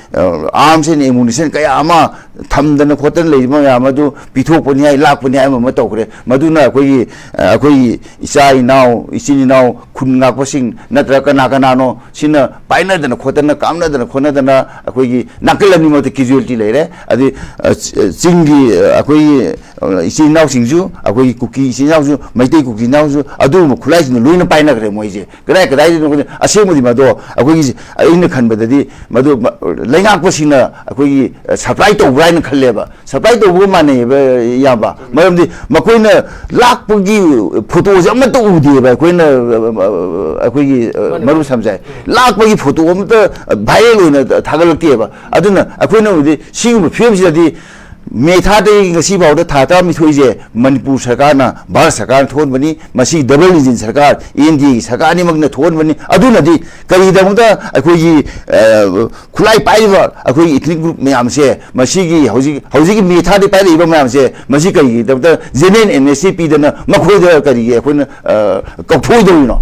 ꯑꯥꯔꯝꯁ ꯑꯦꯟ ꯑꯦꯃꯨꯅꯤꯁꯟ ꯀꯌꯥ ꯑꯃ ꯊꯝꯗꯅ ꯈꯣꯠꯇꯅ ꯂꯩꯔꯤꯕ ꯃꯌꯥꯝ ꯑꯗꯨ ꯄꯤꯊꯣꯛꯄꯅꯤ ꯍꯥꯏ, ꯂꯥꯛꯄꯅꯤ ꯍꯥꯏ, ꯑꯃ ꯑꯃ ꯇꯧꯈ꯭ꯔꯦ꯫ ꯃꯗꯨꯅ ꯑꯩꯈꯣꯏꯒꯤ ꯑꯩꯈꯣꯏꯒꯤ ꯏꯆꯥ ꯏꯅꯥꯎ, ꯏꯆꯤꯟ ꯏꯅꯥꯎ, ꯈꯨꯟ ꯉꯥꯛꯄꯁꯤꯡ ꯅꯠꯇ꯭ꯔꯒ ꯀꯅꯥ ꯀꯅꯥꯅꯣ ꯁꯤꯅ ꯄꯥꯏꯅꯗꯅ ꯈꯣꯠꯇꯅ, ꯀꯥꯞꯅꯗꯅ ꯈꯣꯠꯅꯗꯅ ꯑꯩꯈꯣꯏꯒꯤ ꯅꯥꯀꯜ ꯑꯅꯤꯃꯛꯇ ꯀꯦꯖꯨꯋꯦꯂꯤꯇꯤ ꯂꯩꯔꯦ꯫ ꯑꯗꯩ ꯆꯤꯡꯒꯤ ꯑꯩꯈꯣꯏꯒꯤ ꯏꯆꯤꯟ ꯏꯅꯥꯎꯁꯤꯡꯁꯨ, ꯑꯩꯈꯣꯏꯒꯤ ꯀꯨꯀꯤ ꯏꯆꯤꯟ ꯏꯅꯥꯎꯁꯨ, ꯃꯩꯇꯩ ꯀꯨꯀꯤ ꯏꯅꯥꯎꯁꯨ, ꯑꯗꯨꯒꯨꯝꯕ ꯈꯨꯠꯂꯥꯏꯁꯤꯡꯗꯣ ꯂꯣꯏꯅ ꯄꯥꯏꯅꯈ꯭ꯔꯦ ꯃꯣꯏꯁꯦ꯫ ꯀꯗꯥꯏ ꯀꯗꯥꯏꯗꯅꯣ ꯈꯪꯗꯦ꯫ ꯑꯁꯦꯡꯕꯗꯤ ꯃꯗꯣ ꯑꯩꯈꯣꯏꯒꯤ, ꯑꯩꯅ ꯈꯟꯕꯗꯗꯤ ꯃꯗꯨ ꯂꯩꯉꯥꯛꯄꯁꯤꯡꯅ ꯑꯩꯈꯣꯏꯒꯤ ꯁꯄ꯭ꯂꯥꯏ ꯇꯧꯕ꯭ꯔꯥ ꯍꯥꯏꯅ ꯈꯜꯂꯦꯕ꯫ ꯁꯄ꯭ꯂꯥꯏ ꯇꯧꯕꯒ ꯃꯥꯟꯅꯩꯌꯦꯕ, ꯏꯌꯥꯝꯕ꯫ ꯃꯔꯝꯗꯤ ꯃꯈꯣꯏꯅ ꯂꯥꯛꯄꯒꯤ ꯐꯣꯇꯣꯁꯦ ꯑꯃꯠꯇ ꯎꯗꯦꯕ ꯑꯩꯈꯣꯏꯅ, ꯑꯩꯈꯣꯏꯒꯤ ꯃꯔꯨꯞ ꯁꯝꯖꯥꯏ, ꯂꯥꯛꯄꯒꯤ ꯐꯣꯇꯣ ꯑꯃꯠꯇ ꯚꯥꯏꯔꯦꯜ ꯑꯣꯏꯅ ꯊꯥꯒꯠꯂꯛꯇꯦꯕ꯫ ꯑꯗꯨꯅ ꯑꯩꯈꯣꯏꯅ ꯍꯧꯖꯤꯛ ꯁꯤꯒꯨꯝꯕ ꯐꯤꯕꯝꯁꯤꯗꯗꯤ ꯃꯦ ꯊꯥꯗꯒꯤ ꯉꯁꯤ ꯐꯥꯎꯗ ꯊꯥ ꯇꯔꯥꯅꯤꯊꯣꯏꯁꯦ ꯃꯅꯤꯄꯨꯔ ꯁꯔꯀꯥꯔꯅ, ꯚꯥꯔꯠ ꯁꯔꯀꯥꯔꯅ ꯊꯣꯛꯍꯟꯕꯅꯤ꯫ ꯃꯁꯤ ꯗꯕꯜ ꯏꯟꯖꯤꯟ ꯁꯔꯀꯥꯔ, ꯑꯦꯟ ꯗꯤ ꯑꯦꯒꯤ ꯁꯔꯀꯥꯔ ꯑꯅꯤꯃꯛꯅ ꯊꯣꯛꯍꯟꯕꯅꯤ꯫ ꯑꯗꯨꯅꯗꯤ ꯀꯔꯤꯒꯤꯗꯃꯛꯇ ꯑꯩꯈꯣꯏꯒꯤ, ꯑ, ꯈꯨꯠꯂꯥꯏ ꯄꯥꯏꯔꯤꯕ ꯑꯩꯈꯣꯏꯒꯤ ꯏꯊꯅꯤꯛ ꯒ꯭ꯔꯨꯞ ꯃꯌꯥꯝꯁꯦ, ꯃꯁꯤꯒꯤ ꯍꯧꯖꯤꯛ, ꯍꯧꯖꯤꯛꯀꯤ ꯃꯦ ꯊꯥꯗꯒꯤ ꯄꯥꯏꯔꯛꯏꯕ ꯃꯌꯥꯝꯁꯦ, ꯃꯁꯤ ꯀꯔꯤꯒꯤꯗꯃꯛꯇ ꯖꯦꯅꯔꯦꯜ ꯑꯦꯝꯅꯦꯁꯇꯤ ꯄꯤꯗꯅ ꯃꯈꯣꯏꯗ ꯀꯔꯤꯒꯤ ꯑꯩꯈꯣꯏꯅ, ꯑ, ꯀꯧꯊꯣꯛꯑꯣꯏꯗꯧꯔꯤꯅꯣ?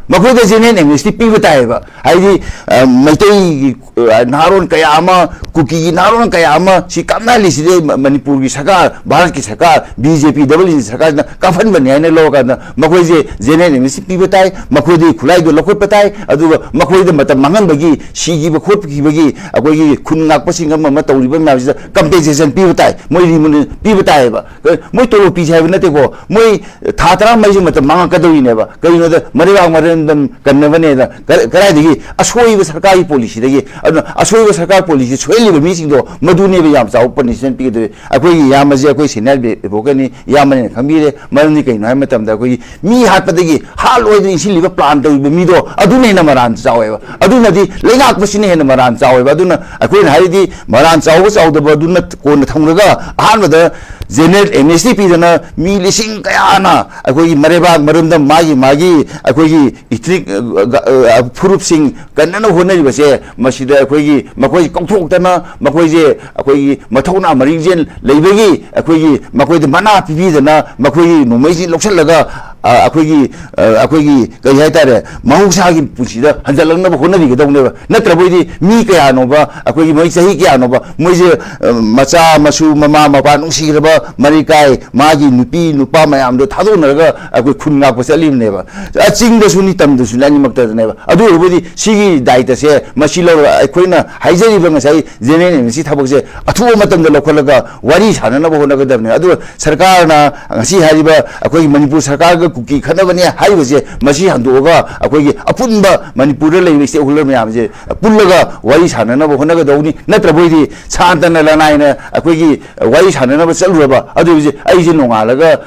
ꯃꯈꯣꯏꯗ ꯖꯦꯅꯔꯦꯜ ꯑꯦꯝꯅꯦꯁꯇꯤ ꯄꯤꯕ ꯇꯥꯏꯌꯦꯕ꯫ ꯍꯥꯏꯗꯤ, ꯑ, ꯃꯩꯇꯩꯒꯤ, ꯑ, ꯅꯍꯥꯔꯣꯟ ꯀꯌꯥ ꯑꯃ, ꯀꯨꯀꯤꯒꯤ ꯅꯍꯥꯔꯣꯟ ꯀꯌꯥ ꯑꯃ ꯁꯤ ꯀꯥꯞꯅꯍꯜꯂꯤꯁꯤꯗꯤ ꯃ-, ꯃꯅꯤꯄꯨꯔꯒꯤ ꯁꯔꯀꯥꯔ, ꯚꯥꯔꯠꯀꯤ ꯁꯔꯀꯥꯔ, ꯕꯤ ꯖꯦ ꯄꯤ ꯗꯕꯜ ꯏꯟꯖꯤꯟ ꯁꯔꯀꯥꯔꯁꯤꯅ ꯀꯥꯞꯍꯟꯕꯅꯤ ꯍꯥꯏꯅ ꯂꯧꯔꯀꯥꯟꯗ ꯃꯈꯣꯏꯁꯦ ꯖꯦꯅꯔꯦꯜ ꯑꯦꯝꯅꯦꯁꯇꯤ ꯄꯤꯕ ꯇꯥꯏ, ꯃꯈꯣꯏꯗꯒꯤ ꯈꯨꯠꯂꯥꯏꯗꯨ ꯂꯧꯈꯠꯄ ꯇꯥꯏ, ꯑꯗꯨꯒ ꯃꯈꯣꯏꯗ ꯃꯇꯝ ꯃꯥꯡꯍꯟꯕꯒꯤ, ꯁꯤꯈꯤꯕ ꯈꯣꯠꯈꯤꯕꯒꯤ ꯑꯩꯈꯣꯏꯒꯤ ꯈꯨꯟ ꯉꯥꯛꯄꯁꯤꯡ ꯑꯃ ꯑꯃ ꯇꯧꯔꯤꯕ ꯃꯌꯥꯝꯁꯤꯗ ꯀꯝꯄꯦꯟꯁꯦꯁꯟ ꯄꯤꯕ ꯇꯥꯏ, ꯃꯣꯏ ꯔꯤꯃꯨꯅꯦ-, ꯄꯤꯕ ꯇꯥꯏꯌꯦꯕ꯫ ꯃꯣꯏ ꯇꯣꯂꯣꯞ ꯄꯤꯁꯦ ꯍꯥꯏꯕ ꯅꯠꯇꯦꯀꯣ, ꯃꯣꯏ ꯊꯥ ꯇꯔꯥꯃꯔꯤꯁꯦ ꯃꯇꯝ ꯃꯥꯡꯉꯛꯀꯗꯧꯔꯤꯅꯦꯕ꯫ ꯀꯩꯒꯤꯅꯣꯗ ꯃꯔꯩꯕꯥꯛ ꯃꯔꯝꯗꯝ ꯀꯟꯅꯕꯅꯦꯅ ꯀ-, ꯀꯗꯥꯏꯗꯒꯤ ꯑꯁꯣꯏꯕ ꯁꯔꯀꯥꯔꯒꯤ ꯄꯣꯂꯤꯁꯤꯗꯒꯤ? ꯑꯗꯨꯅ ꯑꯁꯣꯏꯕ ꯁꯔꯀꯥꯔ ꯄꯣꯂꯤꯁꯤ ꯁꯣꯏꯍꯜꯂꯤꯕ ꯃꯤꯁꯤꯡꯗꯣ ꯃꯗꯨꯅꯦꯕ ꯌꯥꯝ ꯆꯥꯎꯕ ꯄꯅꯤꯁꯃꯦꯟ ꯄꯤꯒꯗꯣꯏ꯫ ꯑꯩꯈꯣꯏꯒꯤ ꯏꯌꯥꯝꯕꯁꯦ ꯑꯩꯈꯣꯏ ꯁꯦꯅꯤꯌꯔ ꯑꯦꯗꯚꯣꯀꯦꯠꯅꯤ, ꯏꯌꯥꯝꯕꯅꯦꯅ ꯈꯪꯕꯤꯔꯦ꯫ ꯃꯔꯝꯗꯤ ꯀꯩꯅꯣ ꯍꯥꯏꯕ ꯃꯇꯝꯗ ꯑꯩꯈꯣꯏꯒꯤ ꯃꯤ ꯍꯥꯠꯄꯗꯒꯤ ꯍꯥꯠꯂꯣꯏꯗꯅ ꯏꯟꯁꯤꯜꯂꯤꯕ ꯄ꯭ꯂꯥꯟ ꯇꯧꯔꯤꯕ ꯃꯤꯗꯣ ꯑꯗꯨꯅ ꯍꯦꯟꯅ ꯃꯔꯥꯟ ꯆꯥꯎꯋꯦꯕ꯫ ꯑꯗꯨꯅꯗꯤ ꯂꯩꯉꯥꯛꯄꯁꯤꯅ ꯍꯦꯟꯅ ꯃꯔꯥꯟ ꯆꯥꯎꯋꯦꯕ꯫ ꯑꯗꯨꯅ ꯑꯩꯈꯣꯏꯅ ꯍꯥꯏꯔꯤꯗꯤ ꯃꯔꯥꯟ ꯆꯥꯎꯕ ꯆꯥꯎꯗꯕ ꯑꯗꯨꯅ ꯀꯣꯟꯅ ꯊꯝꯂꯒ ꯑꯍꯥꯟꯕꯗ ꯖꯦꯅꯔꯦꯜ ꯑꯦꯝꯅꯦꯁꯇꯤ ꯄꯤꯗꯅ ꯃꯤ ꯂꯤꯁꯤꯡ ꯀꯌꯥꯅ ꯑꯩꯈꯣꯏꯒꯤ ꯃꯔꯩꯕꯥꯛ ꯃꯔꯝꯗꯝ ꯃꯥꯒꯤ ꯃꯥꯒꯤ ꯑꯩꯈꯣꯏꯒꯤ ꯏꯊꯅꯤꯛ ꯐꯨꯔꯨꯞꯁꯤꯡ ꯀꯟꯅꯅ ꯍꯣꯠꯅꯔꯤꯕꯁꯦ, ꯃꯁꯤꯗ ꯑꯩꯈꯣꯏꯒꯤ ꯃꯈꯣꯏ ꯀꯧꯊꯣꯛꯇꯅ, ꯃꯈꯣꯏꯁꯦ ꯑꯩꯈꯣꯏꯒꯤ ꯃꯊꯧꯅꯥ ꯃꯔꯤꯡꯖꯦꯜ ꯂꯩꯕꯒꯤ ꯑꯩꯈꯣꯏꯒꯤ ꯃꯈꯣꯏꯗ ꯃꯅꯥ ꯄꯤꯕꯤꯗꯅ, ꯃꯈꯣꯏꯒꯤ ꯅꯣꯡꯃꯩꯁꯤ ꯂꯧꯁꯤꯜꯂꯒ ꯑꯩꯈꯣꯏꯒꯤ ꯑꯩꯈꯣꯏꯒꯤ ꯀꯔꯤ ꯍꯥꯏꯇꯥꯔꯦ, ꯃꯍꯧꯁꯥꯒꯤ ꯄꯨꯟꯁꯤꯗ ꯍꯟꯖꯜꯂꯛꯅꯕ ꯍꯣꯠꯅꯕꯤꯒꯗꯧꯅꯦꯕ꯫ ꯅꯠꯇ꯭ꯔꯕꯣꯏꯗꯤ ꯃꯤ ꯀꯌꯥꯅꯣꯕ, ꯑꯩꯈꯣꯏꯒꯤ ꯃꯣꯏ ꯆꯍꯤ ꯀꯌꯥꯅꯣꯕ, ꯃꯣꯏꯁꯦ ꯃꯆꯥ ꯃꯁꯨ, ꯃꯃꯥ ꯃꯄꯥ, ꯅꯨꯡꯁꯤꯈ꯭ꯔꯕ ꯃꯔꯤꯀꯥꯏ, ꯃꯥꯒꯤ ꯅꯨꯄꯤ ꯅꯨꯄꯥ ꯃꯌꯥꯝꯗꯣ ꯊꯥꯗꯣꯛꯅꯔꯒ ꯑꯩꯈꯣꯏ ꯈꯨꯟ ꯉꯥꯛꯄ ꯆꯠꯂꯤꯕꯅꯦꯕ꯫ ꯆꯤꯡꯗꯁꯨꯅꯤ, ꯇꯝꯗꯁꯨꯅꯤ, ꯑꯅꯤꯃꯛꯇꯗꯅꯦꯕ꯫ ꯑꯗꯨ ꯑꯣꯏꯔꯕꯨꯗꯤ ꯁꯤꯒꯤ ꯗꯥꯏꯇꯁꯦ, ꯃꯁꯤ ꯂꯧꯔꯒ ꯑꯩꯈꯣꯏꯅ ꯍꯥꯏꯖꯔꯤꯕ ꯉꯁꯥꯏ ꯖꯦꯅꯔꯦꯜ ꯑꯦꯃꯅꯦꯁꯇꯤ ꯊꯕꯛꯁꯦ ꯑꯊꯨꯕ ꯃꯇꯝꯗ ꯂꯧꯈꯠꯂꯒ ꯋꯥꯔꯤ ꯁꯥꯟꯅꯅꯕ ꯍꯣꯠꯅꯒꯗꯕꯅꯦ꯫ ꯑꯗꯨꯒ ꯁꯔꯀꯥꯔꯅ ꯉꯁꯤ ꯍꯥꯏꯔꯤꯕ ꯑꯩꯈꯣꯏꯒꯤ ꯃꯅꯤꯄꯨꯔ ꯁꯔꯀꯥꯔꯒ ꯀꯨꯀꯤ ꯈꯠꯅꯕꯅꯦ ꯍꯥꯏꯔꯤꯕꯁꯦ, ꯃꯁꯤ ꯍꯟꯗꯣꯛꯑꯒ ꯑꯩꯈꯣꯏꯒꯤ ꯑꯄꯨꯟꯕ ꯃꯅꯤꯄꯨꯔꯗ ꯂꯩꯔꯤꯕ ꯁ꯭ꯇꯦꯛ ꯍꯣꯜꯗꯔ ꯃꯌꯥꯝꯁꯦ ꯄꯨꯜꯂꯒ ꯋꯥꯔꯤ ꯁꯥꯟꯅꯅꯕ ꯍꯣꯠꯅꯒꯗꯧꯕꯅꯤ꯫ ꯅꯠꯇ꯭ꯔꯕꯣꯏꯗꯤ ꯁꯥꯟꯇꯅ ꯂꯅꯥꯏꯅ ꯑꯩꯈꯣꯏꯒꯤ ꯋꯥꯔꯤ ꯁꯥꯟꯅꯅꯕ ꯆꯠꯂꯨꯔꯕ, ꯑꯗꯨ ꯑꯩꯁꯦ ꯅꯣꯡꯉꯥꯜꯂꯒ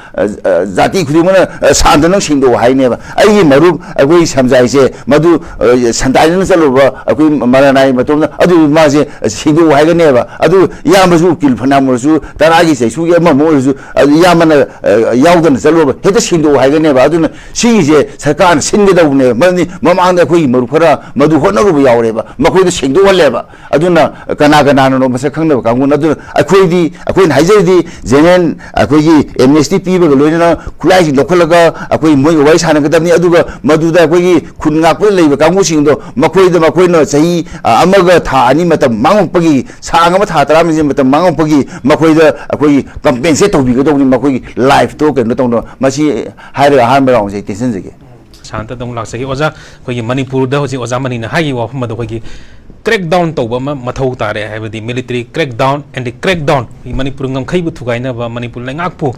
ꯖꯥꯇꯤ ꯈꯨꯗꯤꯡꯃꯛꯅ ꯁꯥꯟꯇ ꯅꯪ ꯁꯦꯡꯗꯣꯛꯑꯣ ꯍꯥꯏꯅꯦꯕ꯫ ꯑꯩꯒꯤ ꯃꯔꯨꯞ ꯑꯩꯈꯣꯏ ꯁꯝꯖꯥꯏꯁꯦ ꯃꯗꯨ ꯁꯟꯗꯥꯏꯗꯅ ꯆꯠꯂꯨꯕ ꯑꯩꯈꯣꯏ ꯃꯔꯅꯥꯏ ꯃꯇꯣꯝꯗ ꯑꯗꯨ ꯃꯥꯁꯦ ꯁꯦꯡꯗꯣꯛꯑꯣ ꯍꯥꯏꯒꯅꯦꯕ꯫ ꯑꯗꯨ ꯏꯌꯥꯝꯕꯁꯨ ꯎꯀꯤꯜ ꯐꯅꯌꯥꯝ ꯑꯣꯏꯔꯁꯨ, ꯇꯔꯥꯒꯤ ꯆꯩꯁꯨꯒꯤ ꯑꯃ ꯑꯃ ꯑꯣꯏꯔꯁꯨ, ꯑꯗꯨ ꯏꯌꯥꯝꯕꯅ ꯌꯥꯎꯗꯅ ꯆꯠꯂꯨꯕ ꯍꯦꯛꯇ ꯁꯦꯡꯗꯣꯛꯑꯣ ꯍꯥꯏꯒꯅꯦꯕ꯫ ꯑꯗꯨꯅ ꯁꯤꯒꯤꯁꯦ ꯁꯔꯀꯥꯔꯅ ꯁꯤꯟꯒꯗꯧꯕꯅꯦꯕ꯫ ꯃꯔꯝꯗꯤ ꯃꯃꯥꯡꯗ ꯑꯩꯈꯣꯏꯒꯤ ꯃꯔꯨꯞ ꯈꯔ ꯃꯗꯨ ꯍꯣꯠꯅꯔꯨꯕ ꯌꯥꯎꯔꯦꯕ, ꯃꯈꯣꯏꯗ ꯁꯦꯡꯗꯣꯛꯍꯜꯂꯦꯕ꯫ ꯑꯗꯨꯅ ꯀꯅꯥ ꯀꯅꯥꯅꯅꯣ ꯃꯁꯛ ꯈꯪꯗꯕ ꯀꯥꯡꯕꯨꯅ꯫ ꯑꯗꯨꯅ ꯑꯩꯈꯣꯏꯗꯤ, ꯑꯩꯈꯣꯏꯅ ꯍꯥꯏꯖꯔꯤꯗꯤ ꯖꯦꯅꯔꯦꯜ ꯑꯩꯈꯣꯏꯒꯤ ꯑꯦꯝꯅꯦꯁꯇꯤ ꯄꯤꯕꯒ ꯂꯣꯏꯅꯅ ꯈꯨꯠꯂꯥꯏꯁꯤꯡ ꯂꯧꯈꯠꯂꯒ ꯑꯩꯈꯣꯏ ꯃꯣꯏꯒ ꯋꯥꯔꯤ ꯁꯥꯟꯅꯒꯗꯕꯅꯤ꯫ ꯑꯗꯨꯒ ꯃꯗꯨꯗ ꯑꯩꯈꯣꯏꯒꯤ ꯈꯨꯟ ꯉꯥꯛꯄꯗ ꯂꯩꯕ ꯀꯥꯡꯕꯨꯁꯤꯡꯗꯣ, ꯃꯈꯣꯏꯗ ꯃꯈꯣꯏꯅ ꯆꯍꯤ ꯑꯃꯒ ꯊꯥ ꯑꯅꯤ ꯃꯇꯝ ꯃꯥꯡꯉꯛꯄꯒꯤ, ꯁꯥꯡ ꯑꯃ ꯊꯥ ꯇꯔꯥꯃꯔꯤ ꯃꯇꯝ ꯃꯥꯡꯉꯛꯄꯒꯤ ꯃꯈꯣꯏꯗ ꯑꯩꯈꯣꯏꯒꯤ ꯀꯝꯄꯦꯟꯁꯦꯠ ꯇꯧꯕꯤꯒꯗꯧꯕꯅꯤ, ꯃꯈꯣꯏꯒꯤ ꯂꯥꯏꯐꯇꯣ ꯀꯩꯅꯣ ꯇꯧꯅꯕ꯫ ꯃꯁꯤ ꯍꯥꯏꯔꯒ ꯑꯍꯥꯟꯕ ꯔꯥꯎꯟꯁꯦ ꯑꯩ ꯇꯦꯟꯁꯤꯟꯖꯒꯦ꯫ ꯁꯥꯟꯇꯗ ꯑꯃꯨꯛ ꯂꯥꯛꯆꯒꯦ꯫ ꯑꯣꯖꯥ, ꯑꯩꯈꯣꯏꯒꯤ ꯃꯅꯤꯄꯨꯔꯗ ꯍꯧꯖꯤꯛ ꯑꯣꯖꯥ ꯃꯅꯤꯅ ꯍꯥꯏꯈꯤꯕ ꯋꯥꯐꯝ ꯑꯗꯣ ꯑꯩꯈꯣꯏꯒꯤ crack down ꯇꯧꯕ ꯑꯃ ꯃꯊꯧ ꯇꯥꯔꯦ, ꯍꯥꯏꯕꯗꯤ military crack down and the crack down, ꯑꯩꯈꯣꯏꯒꯤ ꯃꯅꯤꯄꯨꯔ ꯉꯝꯈꯩꯕꯨ ꯊꯨꯒꯥꯏꯅꯕ, ꯃꯅꯤꯄꯨꯔ ꯂꯩꯉꯥꯛꯄꯨ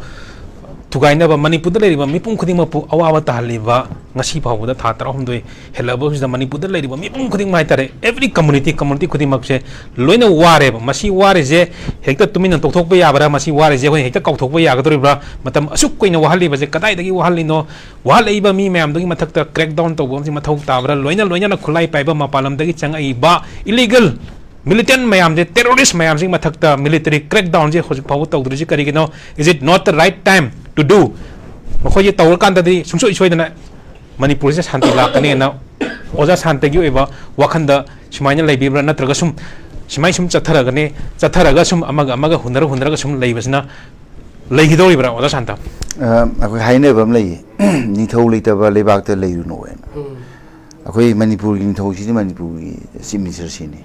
ꯊꯨꯒꯥꯏꯅꯕ, ꯃꯅꯤꯄꯨꯔꯗ ꯂꯩꯔꯤꯕ ꯃꯤꯄꯨꯝ ꯈꯨꯗꯤꯡꯃꯛꯄꯨ ꯑꯋꯥꯕ ꯇꯥꯍꯜꯂꯤꯕ, ꯉꯁꯤ ꯐꯥꯎꯕꯗ ꯊꯥ ꯇꯔꯥꯍꯨꯝꯗꯣꯏ ꯍꯦꯜꯂꯛꯑꯕꯁꯤꯗ ꯃꯅꯤꯄꯨꯔꯗ ꯂꯩꯔꯤꯕ ꯃꯤꯄꯨꯝ ꯈꯨꯗꯤꯡꯃꯛ ꯍꯥꯏꯇꯥꯔꯦ, every community, community ꯈꯨꯗꯤꯡꯃꯛꯁꯦ ꯂꯣꯏꯅ ꯋꯥꯔꯦꯕ꯫ ꯃꯁꯤ ꯋꯥꯔꯤꯁꯦ ꯍꯦꯛꯇ ꯇꯨꯃꯤꯟꯅ ꯇꯣꯛꯊꯣꯛꯄ ꯌꯥꯕ꯭ꯔꯥ? ꯃꯁꯤ ꯋꯥꯔꯤꯁꯦ ꯑꯩꯈꯣꯏꯅ ꯍꯦꯛꯇ ꯀꯥꯎꯊꯣꯛꯄ ꯌꯥꯒꯗꯧꯔꯤꯕ꯭ꯔꯥ? ꯃꯇꯝ ꯑꯁꯨꯛ ꯀꯨꯏꯅ ꯋꯥꯍꯜꯂꯤꯕꯁꯦ ꯀꯗꯥꯏꯗꯒꯤ ꯋꯥꯍꯜꯂꯤꯅꯣ? ꯋꯥꯍꯜꯂꯛꯏꯕ ꯃꯤ ꯃꯌꯥꯝꯗꯨꯒꯤ ꯃꯊꯛꯇ crack down ꯇꯧꯕ ꯑꯃꯁꯤ ꯃꯊꯧ ꯇꯥꯕ꯭ꯔꯥ? ꯂꯣꯏꯅ ꯂꯣꯏꯅꯅ ꯈꯨꯠꯂꯥꯏ ꯄꯥꯏꯕ ꯃꯄꯥꯟ ꯂꯝꯗꯒꯤ ꯆꯪꯉꯛꯏꯕ illegal militant ꯃꯌꯥꯝꯁꯦ, terrorist ꯃꯌꯥꯝꯁꯤꯒꯤ ꯃꯊꯛꯇ military crack downꯁꯦ ꯍꯧꯖꯤꯛ ꯐꯥꯎꯕ ꯇꯧꯗ꯭ꯔꯤꯁꯤ ꯀꯔꯤꯒꯤꯅꯣ? Is it not the right time to do? ꯃꯈꯣꯏꯁꯦ ꯇꯧꯔꯀꯥꯟꯗꯗꯤ ꯁꯨꯡꯁꯣꯏ ꯁꯣꯏꯗꯅ ꯃꯅꯤꯄꯨꯔꯁꯦ ꯁꯥꯟꯇꯤ ꯂꯥꯛꯀꯅꯦꯅ ꯑꯣꯖꯥ ꯁꯥꯟꯇꯒꯤ ꯑꯣꯏꯕ ꯋꯥꯈꯟꯗ ꯁꯨꯃꯥꯏꯅ ꯂꯩꯕꯤꯕ꯭ꯔꯥ? ꯅꯠꯇ꯭ꯔꯒ ꯁꯨꯝ ꯁꯨꯃꯥꯏ ꯁꯨꯝ ꯆꯠꯊꯔꯒꯅꯦ, ꯆꯠꯊꯔꯒ ꯁꯨꯝ ꯑꯃꯒ ꯑꯃꯒ ꯍꯨꯟꯅꯔ ꯍꯨꯟꯅꯔꯒ ꯁꯨꯝ ꯂꯩꯕꯁꯤꯅ ꯂꯩꯈꯤꯗꯧꯔꯤꯕ꯭ꯔꯥ, ꯑꯣꯖꯥ ꯁꯥꯟꯇ? ꯑ, ꯑꯩꯈꯣꯏ ꯍꯥꯏꯅꯕ ꯑꯃ ꯂꯩꯌꯦ, "ꯅꯤꯡꯊꯧ ꯂꯩꯇꯕ ꯂꯩꯕꯥꯛꯇ ꯂꯩꯔꯨꯅꯨ" ꯍꯥꯏꯅ꯫ ꯑꯩꯈꯣꯏ ꯃꯅꯤꯄꯨꯔꯒꯤ ꯅꯤꯡꯊꯧꯁꯤꯗꯤ ꯃꯅꯤꯄꯨꯔꯒꯤ ꯆꯤꯐ ꯃꯤꯅꯤꯁꯇꯔꯁꯤꯅꯤ꯫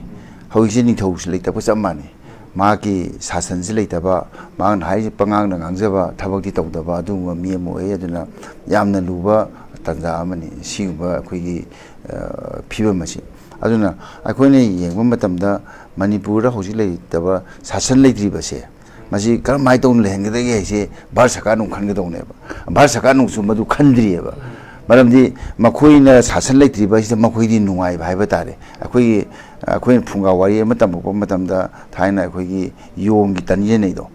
ꯍꯧꯖꯤꯛꯁꯦ ꯅꯤꯡꯊꯧꯁꯤ ꯂꯩꯇꯕꯒ ꯆꯞ ꯃꯥꯟꯅꯩ꯫ ꯃꯍꯥꯛꯀꯤ ꯁꯥꯁꯟꯁꯤ ꯂꯩꯇꯕ, ꯃꯍꯥꯛꯅ ꯍꯥꯏꯔꯤꯁꯦ ꯄꯉꯥꯡꯗ ꯉꯥꯡꯖꯕ, ꯊꯕꯛꯇꯤ ꯇꯧꯗꯕ ꯑꯗꯨꯒꯨꯝꯕ ꯃꯤ ꯑꯃ ꯑꯣꯏ꯫ ꯑꯗꯨꯅ ꯌꯥꯝꯅ ꯂꯨꯕ ꯇꯥꯟꯖꯥ ꯑꯃꯅꯤ ꯁꯤꯒꯨꯝꯕ ꯑꯩꯈꯣꯏꯒꯤ, ꯑ, ꯐꯤꯕꯝ ꯑꯁꯤ꯫ ꯑꯗꯨꯅ ꯑꯩꯈꯣꯏꯅ ꯌꯦꯡꯕ ꯃꯇꯝꯗ ꯃꯅꯤꯄꯨꯔꯗ ꯍꯧꯖꯤꯛ ꯂꯩꯇꯕ, ꯁꯥꯁꯟ ꯂꯩꯇ꯭ꯔꯤꯕꯁꯦ, ꯃꯁꯤ ꯀꯔꯝꯍꯥꯏꯅ ꯇꯧꯅ ꯂꯩꯍꯟꯒꯗꯒꯦ ꯍꯥꯏꯁꯦ ꯚꯥꯔꯠ ꯁꯔꯀꯥꯔꯅ ꯑꯃꯨꯛ ꯈꯟꯒꯗꯧꯅꯦꯕ꯫ ꯚꯥꯔꯠ ꯁꯔꯀꯥꯔꯅꯁꯨ ꯃꯗꯨ ꯈꯟꯗ꯭ꯔꯤꯑꯕ꯫ ꯃꯔꯝꯗꯤ ꯃꯈꯣꯏꯅ ꯁꯥꯁꯟ ꯂꯩꯇ꯭ꯔꯤꯕ ꯑꯁꯤꯗ ꯃꯈꯣꯏꯗꯤ ꯅꯨꯡꯉꯥꯏꯕ ꯍꯥꯏꯕ ꯇꯥꯔꯦ꯫ ꯑꯩꯈꯣꯏꯒꯤ, ꯑꯩꯈꯣꯏꯅ ꯐꯨꯡꯒꯥ ꯋꯥꯔꯤ ꯑꯃ ꯇꯝꯃꯛꯄ ꯃꯇꯝꯗ, ꯊꯥꯏꯅ ꯑꯩꯈꯣꯏꯒꯤ ꯌꯣꯡꯒꯤ ꯇꯟ ꯌꯦꯟꯅꯩꯗꯣ,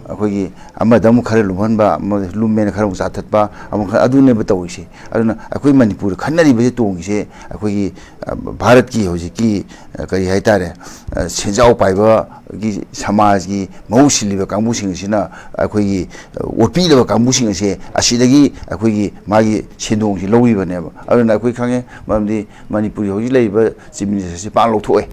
ꯑꯩꯈꯣꯏꯒꯤ ꯑꯃꯗ ꯑꯃꯨꯛ ꯈꯔ ꯂꯨꯝꯍꯟꯕ, ꯑꯃꯗ ꯂꯨꯝꯃꯦꯅ ꯈꯔ ꯑꯃꯨꯛ ꯆꯥꯊꯠꯄ, ꯑꯃꯨꯛ ꯈꯔ, ꯑꯗꯨꯅꯦꯕ ꯇꯧꯔꯤꯁꯦ꯫ ꯑꯗꯨꯅ ꯑꯩꯈꯣꯏ ꯃꯅꯤꯄꯨꯔꯗ ꯈꯟꯅꯔꯤꯕꯁꯦ, ꯇꯣꯡꯉꯤꯁꯦ, ꯑꯩꯈꯣꯏꯒꯤ, ꯑ, ꯚꯥꯔꯠꯀꯤ ꯍꯧꯖꯤꯛꯀꯤ, ꯑ, ꯀꯔꯤ ꯍꯥꯏꯇꯥꯔꯦ, ꯑ, ꯁꯦꯟꯖꯥꯎ ꯄꯥꯏꯕꯒꯤ ꯁꯃꯥꯖꯒꯤ ꯃꯍꯨꯠ ꯁꯤꯜꯂꯤꯕ ꯀꯥꯡꯕꯨꯁꯤꯡ ꯑꯁꯤꯅ, ꯑꯩꯈꯣꯏꯒꯤ, ꯑ, ꯑꯣꯠꯄꯤꯔꯕ ꯀꯥꯡꯕꯨꯁꯤꯡ ꯑꯁꯦ, ꯑꯁꯤꯗꯒꯤ ꯑꯩꯈꯣꯏꯒꯤ ꯃꯥꯒꯤ ꯁꯦꯟꯗꯣꯡꯁꯤ ꯂꯧꯔꯤꯕꯅꯦꯕ꯫ ꯑꯗꯨꯅ ꯑꯩꯈꯣꯏ ꯈꯪꯉꯦ, ꯃꯔꯝꯗꯤ ꯃꯅꯤꯄꯨꯔꯒꯤ ꯍꯧꯖꯤꯛ ꯂꯩꯔꯤꯕ ꯆꯤꯐ ꯃꯤꯅꯤꯁꯇꯔꯁꯤ ꯄꯥꯛ ꯂꯧꯊꯣꯛꯑꯦ꯫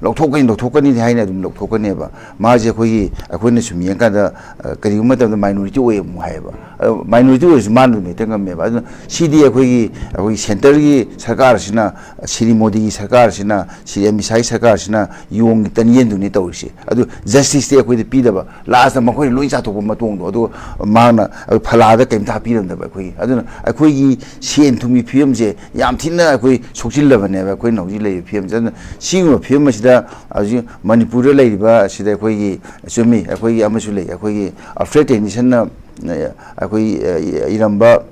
ꯂꯧꯊꯣꯛꯀꯅꯤ, ꯂꯧꯊꯣꯛꯀꯅꯤꯗꯤ ꯍꯥꯏꯅ ꯑꯗꯨꯝ ꯂꯧꯊꯣꯛꯀꯅꯦꯕ꯫ ꯃꯥꯁꯦ ꯑꯩꯈꯣꯏꯒꯤ, ꯑꯩꯈꯣꯏꯅ ꯁꯨꯝ ꯌꯦꯡꯀꯥꯟꯗ, ꯑ, ꯀꯔꯤꯒꯨꯝꯕ ꯃꯇꯝꯗ minority ꯑꯣꯏ ꯑꯃꯨꯛ ꯍꯥꯏꯌꯦꯕ꯫ ꯑꯗꯣ minority ꯑꯣꯏꯔꯁꯨ ꯃꯥꯅ ꯑꯗꯨꯝ ꯍꯦꯛꯇ ꯉꯝꯃꯦꯕ꯫ ꯑꯗꯨꯅ ꯁꯤꯗꯤ ꯑꯩꯈꯣꯏꯒꯤ, ꯑꯩꯈꯣꯏꯒꯤ centreꯒꯤ ꯁꯔꯀꯥꯔꯁꯤꯅ, ꯁ꯭ꯔꯤ ꯃꯣꯗꯤꯒꯤ ꯁꯔꯀꯥꯔꯁꯤꯅ, ꯁ꯭ꯔꯤ ꯑꯃꯤꯠ ꯁꯥꯍꯒꯤ ꯁꯔꯀꯥꯔꯁꯤꯅ ꯌꯣꯡꯒꯤ ꯇꯟꯌꯦꯟꯗꯨꯅꯤ ꯇꯧꯔꯤꯁꯦ꯫ ꯑꯗꯨ justiceꯇꯤ ꯑꯩꯈꯣꯏꯗ ꯄꯤꯗꯕ, lastꯇ ꯃꯈꯣꯏꯅ ꯂꯣꯏ ꯆꯥꯊꯣꯛꯄ ꯃꯇꯣꯡꯗꯣ, ꯑꯗꯨꯒ ꯃꯍꯥꯛꯅ ꯑꯩꯈꯣꯏ ꯐꯂꯥꯗ ꯀꯩꯝꯇ ꯍꯥꯞꯄꯤꯔꯝꯗꯕ ꯑꯩꯈꯣꯏꯒꯤ꯫ ꯑꯗꯨꯅ ꯑꯩꯈꯣꯏꯒꯤ ꯁꯦꯟ ꯊꯨꯝꯒꯤ ꯐꯤꯕꯝꯁꯦ ꯌꯥꯝ ꯊꯤꯅ ꯑꯩꯈꯣꯏ ꯁꯣꯛꯆꯤꯜꯂꯕꯅꯦꯕ, ꯑꯩꯈꯣꯏꯅ ꯍꯧꯖꯤꯛ ꯂꯩꯔꯤꯕ ꯐꯤꯕꯝꯁꯦ꯫ ꯑꯗꯨꯅ ꯁꯤꯒꯨꯝꯕ ꯐꯤꯕꯝ ꯑꯁꯤꯗ ꯍꯧꯖꯤꯛ ꯃꯅꯤꯄꯨꯔꯗ ꯂꯩꯔꯤꯕ ꯑꯁꯤꯗ ꯑꯩꯈꯣꯏꯒꯤ, ꯆꯨꯝꯃꯤ, ꯑꯩꯈꯣꯏꯒꯤ ꯑꯃꯁꯨ ꯂꯩ, ꯑꯩꯈꯣꯏꯒꯤ Alfred Tennysonꯅ, ꯑ, ꯑꯩꯈꯣꯏ, ꯑ, ꯏꯔꯝꯕ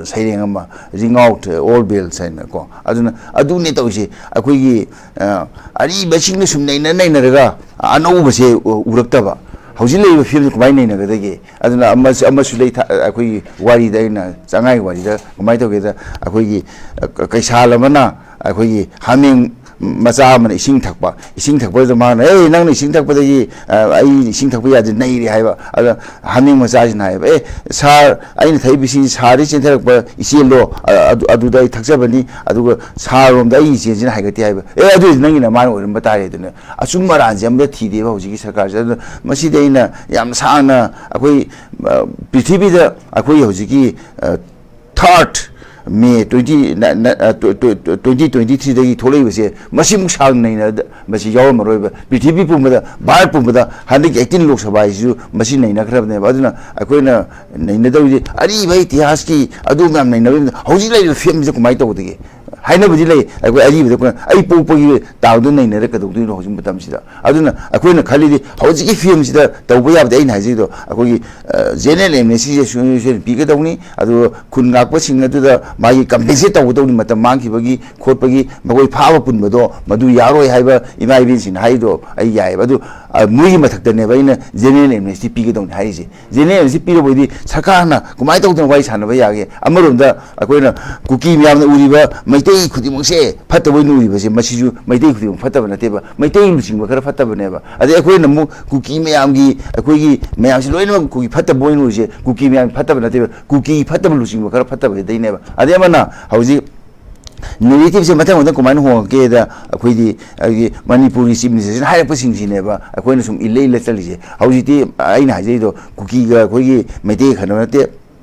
ꯁꯩꯔꯦꯡ ꯑꯃ, "Ring out old bells" ꯍꯥꯏꯅꯀꯣ꯫ ꯑꯗꯨꯅ ꯑꯗꯨꯅꯦ ꯇꯧꯔꯤꯁꯦ꯫ ꯑꯩꯈꯣꯏꯒꯤ, ꯑ, ꯑꯔꯤꯕꯁꯤꯡꯅ ꯁꯨꯝ ꯅꯩꯅ ꯅꯩꯅꯔꯒ ꯑꯅꯧꯕꯁꯦ ꯎ-, ꯎꯔꯛꯇꯕ꯫ ꯍꯧꯖꯤꯛ ꯂꯩꯔꯤꯕ ꯐꯤꯕꯝꯁꯦ ꯀꯃꯥꯏꯅ ꯅꯩꯅꯒꯗꯒꯦ? ꯑꯗꯨꯅ ꯑꯃꯁꯨ, ꯑꯃꯁꯨ ꯂꯩ, ꯊ-, ꯑꯩꯈꯣꯏꯒꯤ ꯋꯥꯔꯤꯗ, ꯑꯩꯅ ꯆꯉꯥꯏ ꯋꯥꯔꯤꯗ ꯀꯃꯥꯏꯅ ꯇꯧꯒꯦꯗ, ꯑꯩꯈꯣꯏꯒꯤ, ꯑ, ꯀ-, ꯀꯩꯁꯥꯜ ꯑꯃꯅ ꯑꯩꯈꯣꯏꯒꯤ ꯍꯥꯃꯦꯡ ꯃꯆꯥ ꯑꯃꯅ ꯏꯁꯤꯡ ꯊꯛꯄ, ꯏꯁꯤꯡ ꯊꯛꯄꯗ ꯃꯥꯅ, "ꯑꯦ, ꯅꯪꯅ ꯏꯁꯤꯡ ꯊꯛꯄꯗꯒꯤ, ꯑ, ꯑꯩ ꯏꯁꯤꯡ ꯊꯛꯄ ꯌꯥꯗꯦ, ꯅꯩꯔꯦ" ꯍꯥꯏꯕ꯫ ꯑꯗ ꯍꯥꯃꯦꯡ ꯃꯆꯥꯁꯤꯅ ꯍꯥꯏꯌꯦꯕ, "ꯑꯦ, ꯁꯥꯔ, ꯑꯩꯅ ꯊꯛꯏꯕ ꯏꯁꯤꯡꯁꯤ ꯁꯥꯔꯗꯒꯤ ꯆꯦꯟꯊꯔꯛꯄ ꯏꯆꯦꯜꯗꯣ, ꯑ, ꯑꯗꯨ, ꯑꯗꯨꯗ ꯑꯩ ꯊꯛꯆꯕꯅꯤ, ꯑꯗꯨꯒ ꯁꯥꯔꯔꯣꯝꯗ ꯑꯩꯒꯤ ꯏꯆꯦꯜꯁꯤꯅ ꯍꯥꯏꯒꯠꯇꯦ" ꯍꯥꯏꯕ꯫ "ꯑꯦ, ꯑꯗꯨ ꯑꯣꯏꯔꯗꯤ ꯅꯪꯒꯤ ꯅꯃꯥꯅ ꯑꯣꯏꯔꯝꯕ ꯇꯥꯔꯦ" ꯑꯗꯨꯅ꯫ ꯑꯆꯨꯝ ꯑꯔꯥꯟꯁꯦ ꯑꯝꯇ ꯊꯤꯗꯦꯕ ꯍꯧꯖꯤꯛꯀꯤ ꯁꯔꯀꯥꯔꯁꯦ꯫ ꯑꯗꯨꯅ ꯃꯁꯤꯗꯤ ꯑꯩꯅ ꯌꯥꯝ ꯁꯥꯡꯅ ꯑꯩꯈꯣꯏ, ꯑ, ꯄ꯭ꯔꯤꯊꯤꯕꯤꯗ ꯑꯩꯈꯣꯏ ꯍꯧꯖꯤꯛꯀꯤ, ꯑ, ꯊꯥꯔꯠ ꯃꯦ ꯇ꯭ꯋꯦꯟꯇꯤ, ꯇ꯭ꯋꯦꯟꯇꯤ ꯇ꯭ꯋꯦꯟꯇꯤ ꯊ꯭ꯔꯤꯗꯒꯤ ꯊꯣꯛꯂꯛꯏꯕꯁꯦ ꯃꯁꯤꯃꯨꯛ ꯁꯥꯡꯅ ꯅꯩꯅꯕꯁꯤ ꯌꯥꯎꯔꯝꯃꯔꯣꯏꯕ꯫ ꯄ꯭ꯔꯤꯊꯤꯕꯤ ꯄꯨꯝꯕꯗ, ꯚꯥꯔꯠ ꯄꯨꯝꯕꯗ ꯍꯟꯗꯛꯀꯤ ꯑꯩꯠꯇꯤꯟ ꯂꯣꯛ ꯁꯚꯥ ꯍꯥꯏꯁꯤꯁꯨ ꯃꯁꯤ ꯅꯩꯅꯈ꯭ꯔꯕꯅꯦꯕ꯫ ꯑꯗꯨꯅ ꯑꯩꯈꯣꯏꯅ ꯅꯩꯅꯗꯧꯔꯤꯁꯦ ꯑꯔꯤꯕ ꯏꯇꯤꯍꯥꯁꯀꯤ ꯑꯗꯨ ꯃꯌꯥꯝ ꯅꯩꯅꯕꯒꯤ ꯃꯇꯝꯗ ꯍꯧꯖꯤꯛ ꯂꯩꯔꯤꯕ ꯐꯤꯕꯝꯁꯤꯗ ꯀꯃꯥꯏꯅ ꯇꯧꯒꯗꯒꯦ? ꯍꯥꯏꯅꯕꯗꯤ ꯂꯩ, ꯑꯩꯈꯣꯏ ꯑꯔꯤꯕꯗ ꯑꯩꯈꯣꯏꯅ, ꯑꯩ ꯄꯣꯛꯄꯒꯤ ꯇꯥꯡꯗ ꯅꯩꯅꯔ ꯀꯩꯗꯧꯗꯣꯏꯅꯣ ꯍꯧꯖꯤꯛ ꯃꯇꯝꯁꯤꯗ? ꯑꯗꯨꯅ ꯑꯩꯈꯣꯏꯅ ꯈꯜꯂꯤꯗꯤ ꯍꯧꯖꯤꯛꯀꯤ ꯐꯤꯕꯝꯁꯤꯗ ꯇꯧꯕ ꯌꯥꯕꯗꯤ ꯑꯩꯅ ꯍꯥꯏꯖꯩꯗꯣ, ꯑꯩꯈꯣꯏꯒꯤ, ꯑ, ꯖꯦꯅꯔꯦꯜ ꯑꯦꯝꯅꯦꯁꯇꯤꯁꯦ ꯁꯣꯏ-, ꯁꯣꯏꯗꯅ ꯄꯤꯒꯗꯧꯅꯤ꯫ ꯑꯗꯨꯒ ꯈꯨꯟ ꯉꯥꯛꯄꯁꯤꯡ ꯑꯗꯨꯗ ꯃꯥꯒꯤ ꯀꯝꯄꯦꯟꯁꯦꯠ ꯇꯧꯒꯗꯧꯅꯤ, ꯃꯇꯝ ꯃꯥꯡꯈꯤꯕꯒꯤ ꯈꯣꯠꯄꯒꯤ ꯃꯈꯣꯏ ꯐꯥꯕ ꯄꯨꯟꯕꯗꯣ ꯃꯗꯨ ꯌꯥꯔꯣꯏ ꯍꯥꯏꯕ ꯏꯃꯥ ꯏꯕꯦꯟꯁꯤꯡꯅ ꯍꯥꯏꯗꯣ ꯑꯩ ꯌꯥꯏꯑꯕ꯫ ꯑꯗꯨ, ꯑ, ꯃꯣꯏꯒꯤ ꯃꯊꯛꯇꯅꯦꯕ ꯑꯩꯅ ꯖꯦꯅꯔꯦꯜ ꯑꯦꯝꯅꯦꯁꯇꯤ ꯄꯤꯒꯗꯧꯅꯤ ꯍꯥꯏꯔꯤꯁꯦ꯫ ꯖꯦꯅꯔꯦꯜ ꯑꯦꯝꯅꯦꯁꯇꯤ ꯄꯤꯔꯕꯗꯤ ꯁꯔꯀꯥꯔꯅ ꯀꯃꯥꯏꯅ ꯇꯧꯗꯅ ꯋꯥꯔꯤ ꯁꯥꯟꯅꯕ ꯌꯥꯒꯦ? ꯑꯃꯔꯣꯝꯗ ꯑꯩꯈꯣꯏꯅ ꯀꯨꯀꯤ ꯃꯌꯥꯝꯅ ꯎꯔꯤꯕ ꯃꯩꯇꯩ ꯈꯨꯗꯤꯡꯃꯛꯁꯦ ꯐꯠꯇꯕ ꯑꯣꯏꯅ ꯎꯔꯤꯕꯁꯦ, ꯃꯁꯤꯁꯨ ꯃꯩꯇꯩ ꯈꯨꯗꯤꯡꯃꯛ ꯐꯠꯇꯕ ꯅꯠꯇꯦꯕ, ꯃꯩꯇꯩ ꯂꯨꯆꯤꯡꯕ ꯈꯔ ꯐꯠꯇꯕꯅꯦꯕ꯫ ꯑꯗꯩ ꯑꯩꯈꯣꯏꯅ ꯑꯃꯨꯛ ꯀꯨꯀꯤ ꯃꯌꯥꯝꯒꯤ, ꯑꯩꯈꯣꯏꯒꯤ ꯃꯌꯥꯝꯁꯤ ꯂꯣꯏꯅꯃꯛ ꯀꯨꯀꯤ ꯐꯠꯇꯕ ꯑꯣꯏꯅ ꯎꯔꯤꯁꯦ, ꯀꯨꯀꯤ ꯃꯌꯥꯝ ꯐꯠꯇꯕ ꯅꯠꯇꯦꯕ, ꯀꯨꯀꯤ ꯐꯠꯇꯕ ꯂꯨꯆꯤꯡꯕ ꯈꯔ ꯐꯠꯇꯕꯗꯩꯅꯦꯕ꯫ ꯑꯗꯩ ꯑꯃꯅ ꯍꯧꯖꯤꯛ ꯅꯦꯔꯦꯇꯤꯞꯁꯦ ꯃꯊꯪ ꯃꯊꯪ ꯀꯃꯥꯏꯅ ꯍꯣꯡꯉꯛꯀꯦꯗ, ꯑꯩꯈꯣꯏꯗꯤ, ꯑꯩꯈꯣꯏꯒꯤ ꯃꯅꯤꯄꯨꯔꯒꯤ ꯆꯤꯐ ꯃꯤꯅꯤꯁꯇꯔꯁꯤꯅ ꯍꯥꯏꯔꯛꯄꯁꯤꯡꯁꯤꯅꯦꯕ ꯑꯩꯈꯣꯏꯅ ꯁꯨꯝ ꯏꯜꯂ ꯏꯜꯂ ꯆꯠꯂꯤꯁꯦ꯫ ꯍꯧꯖꯤꯛꯇꯤ ꯑꯩꯅ ꯍꯥꯏꯖꯩꯗꯣ ꯀꯨꯀꯤꯒ ꯑꯩꯈꯣꯏꯒꯤ ꯃꯩꯇꯩꯒ ꯈꯟꯅꯕ ꯅꯠꯇꯦ,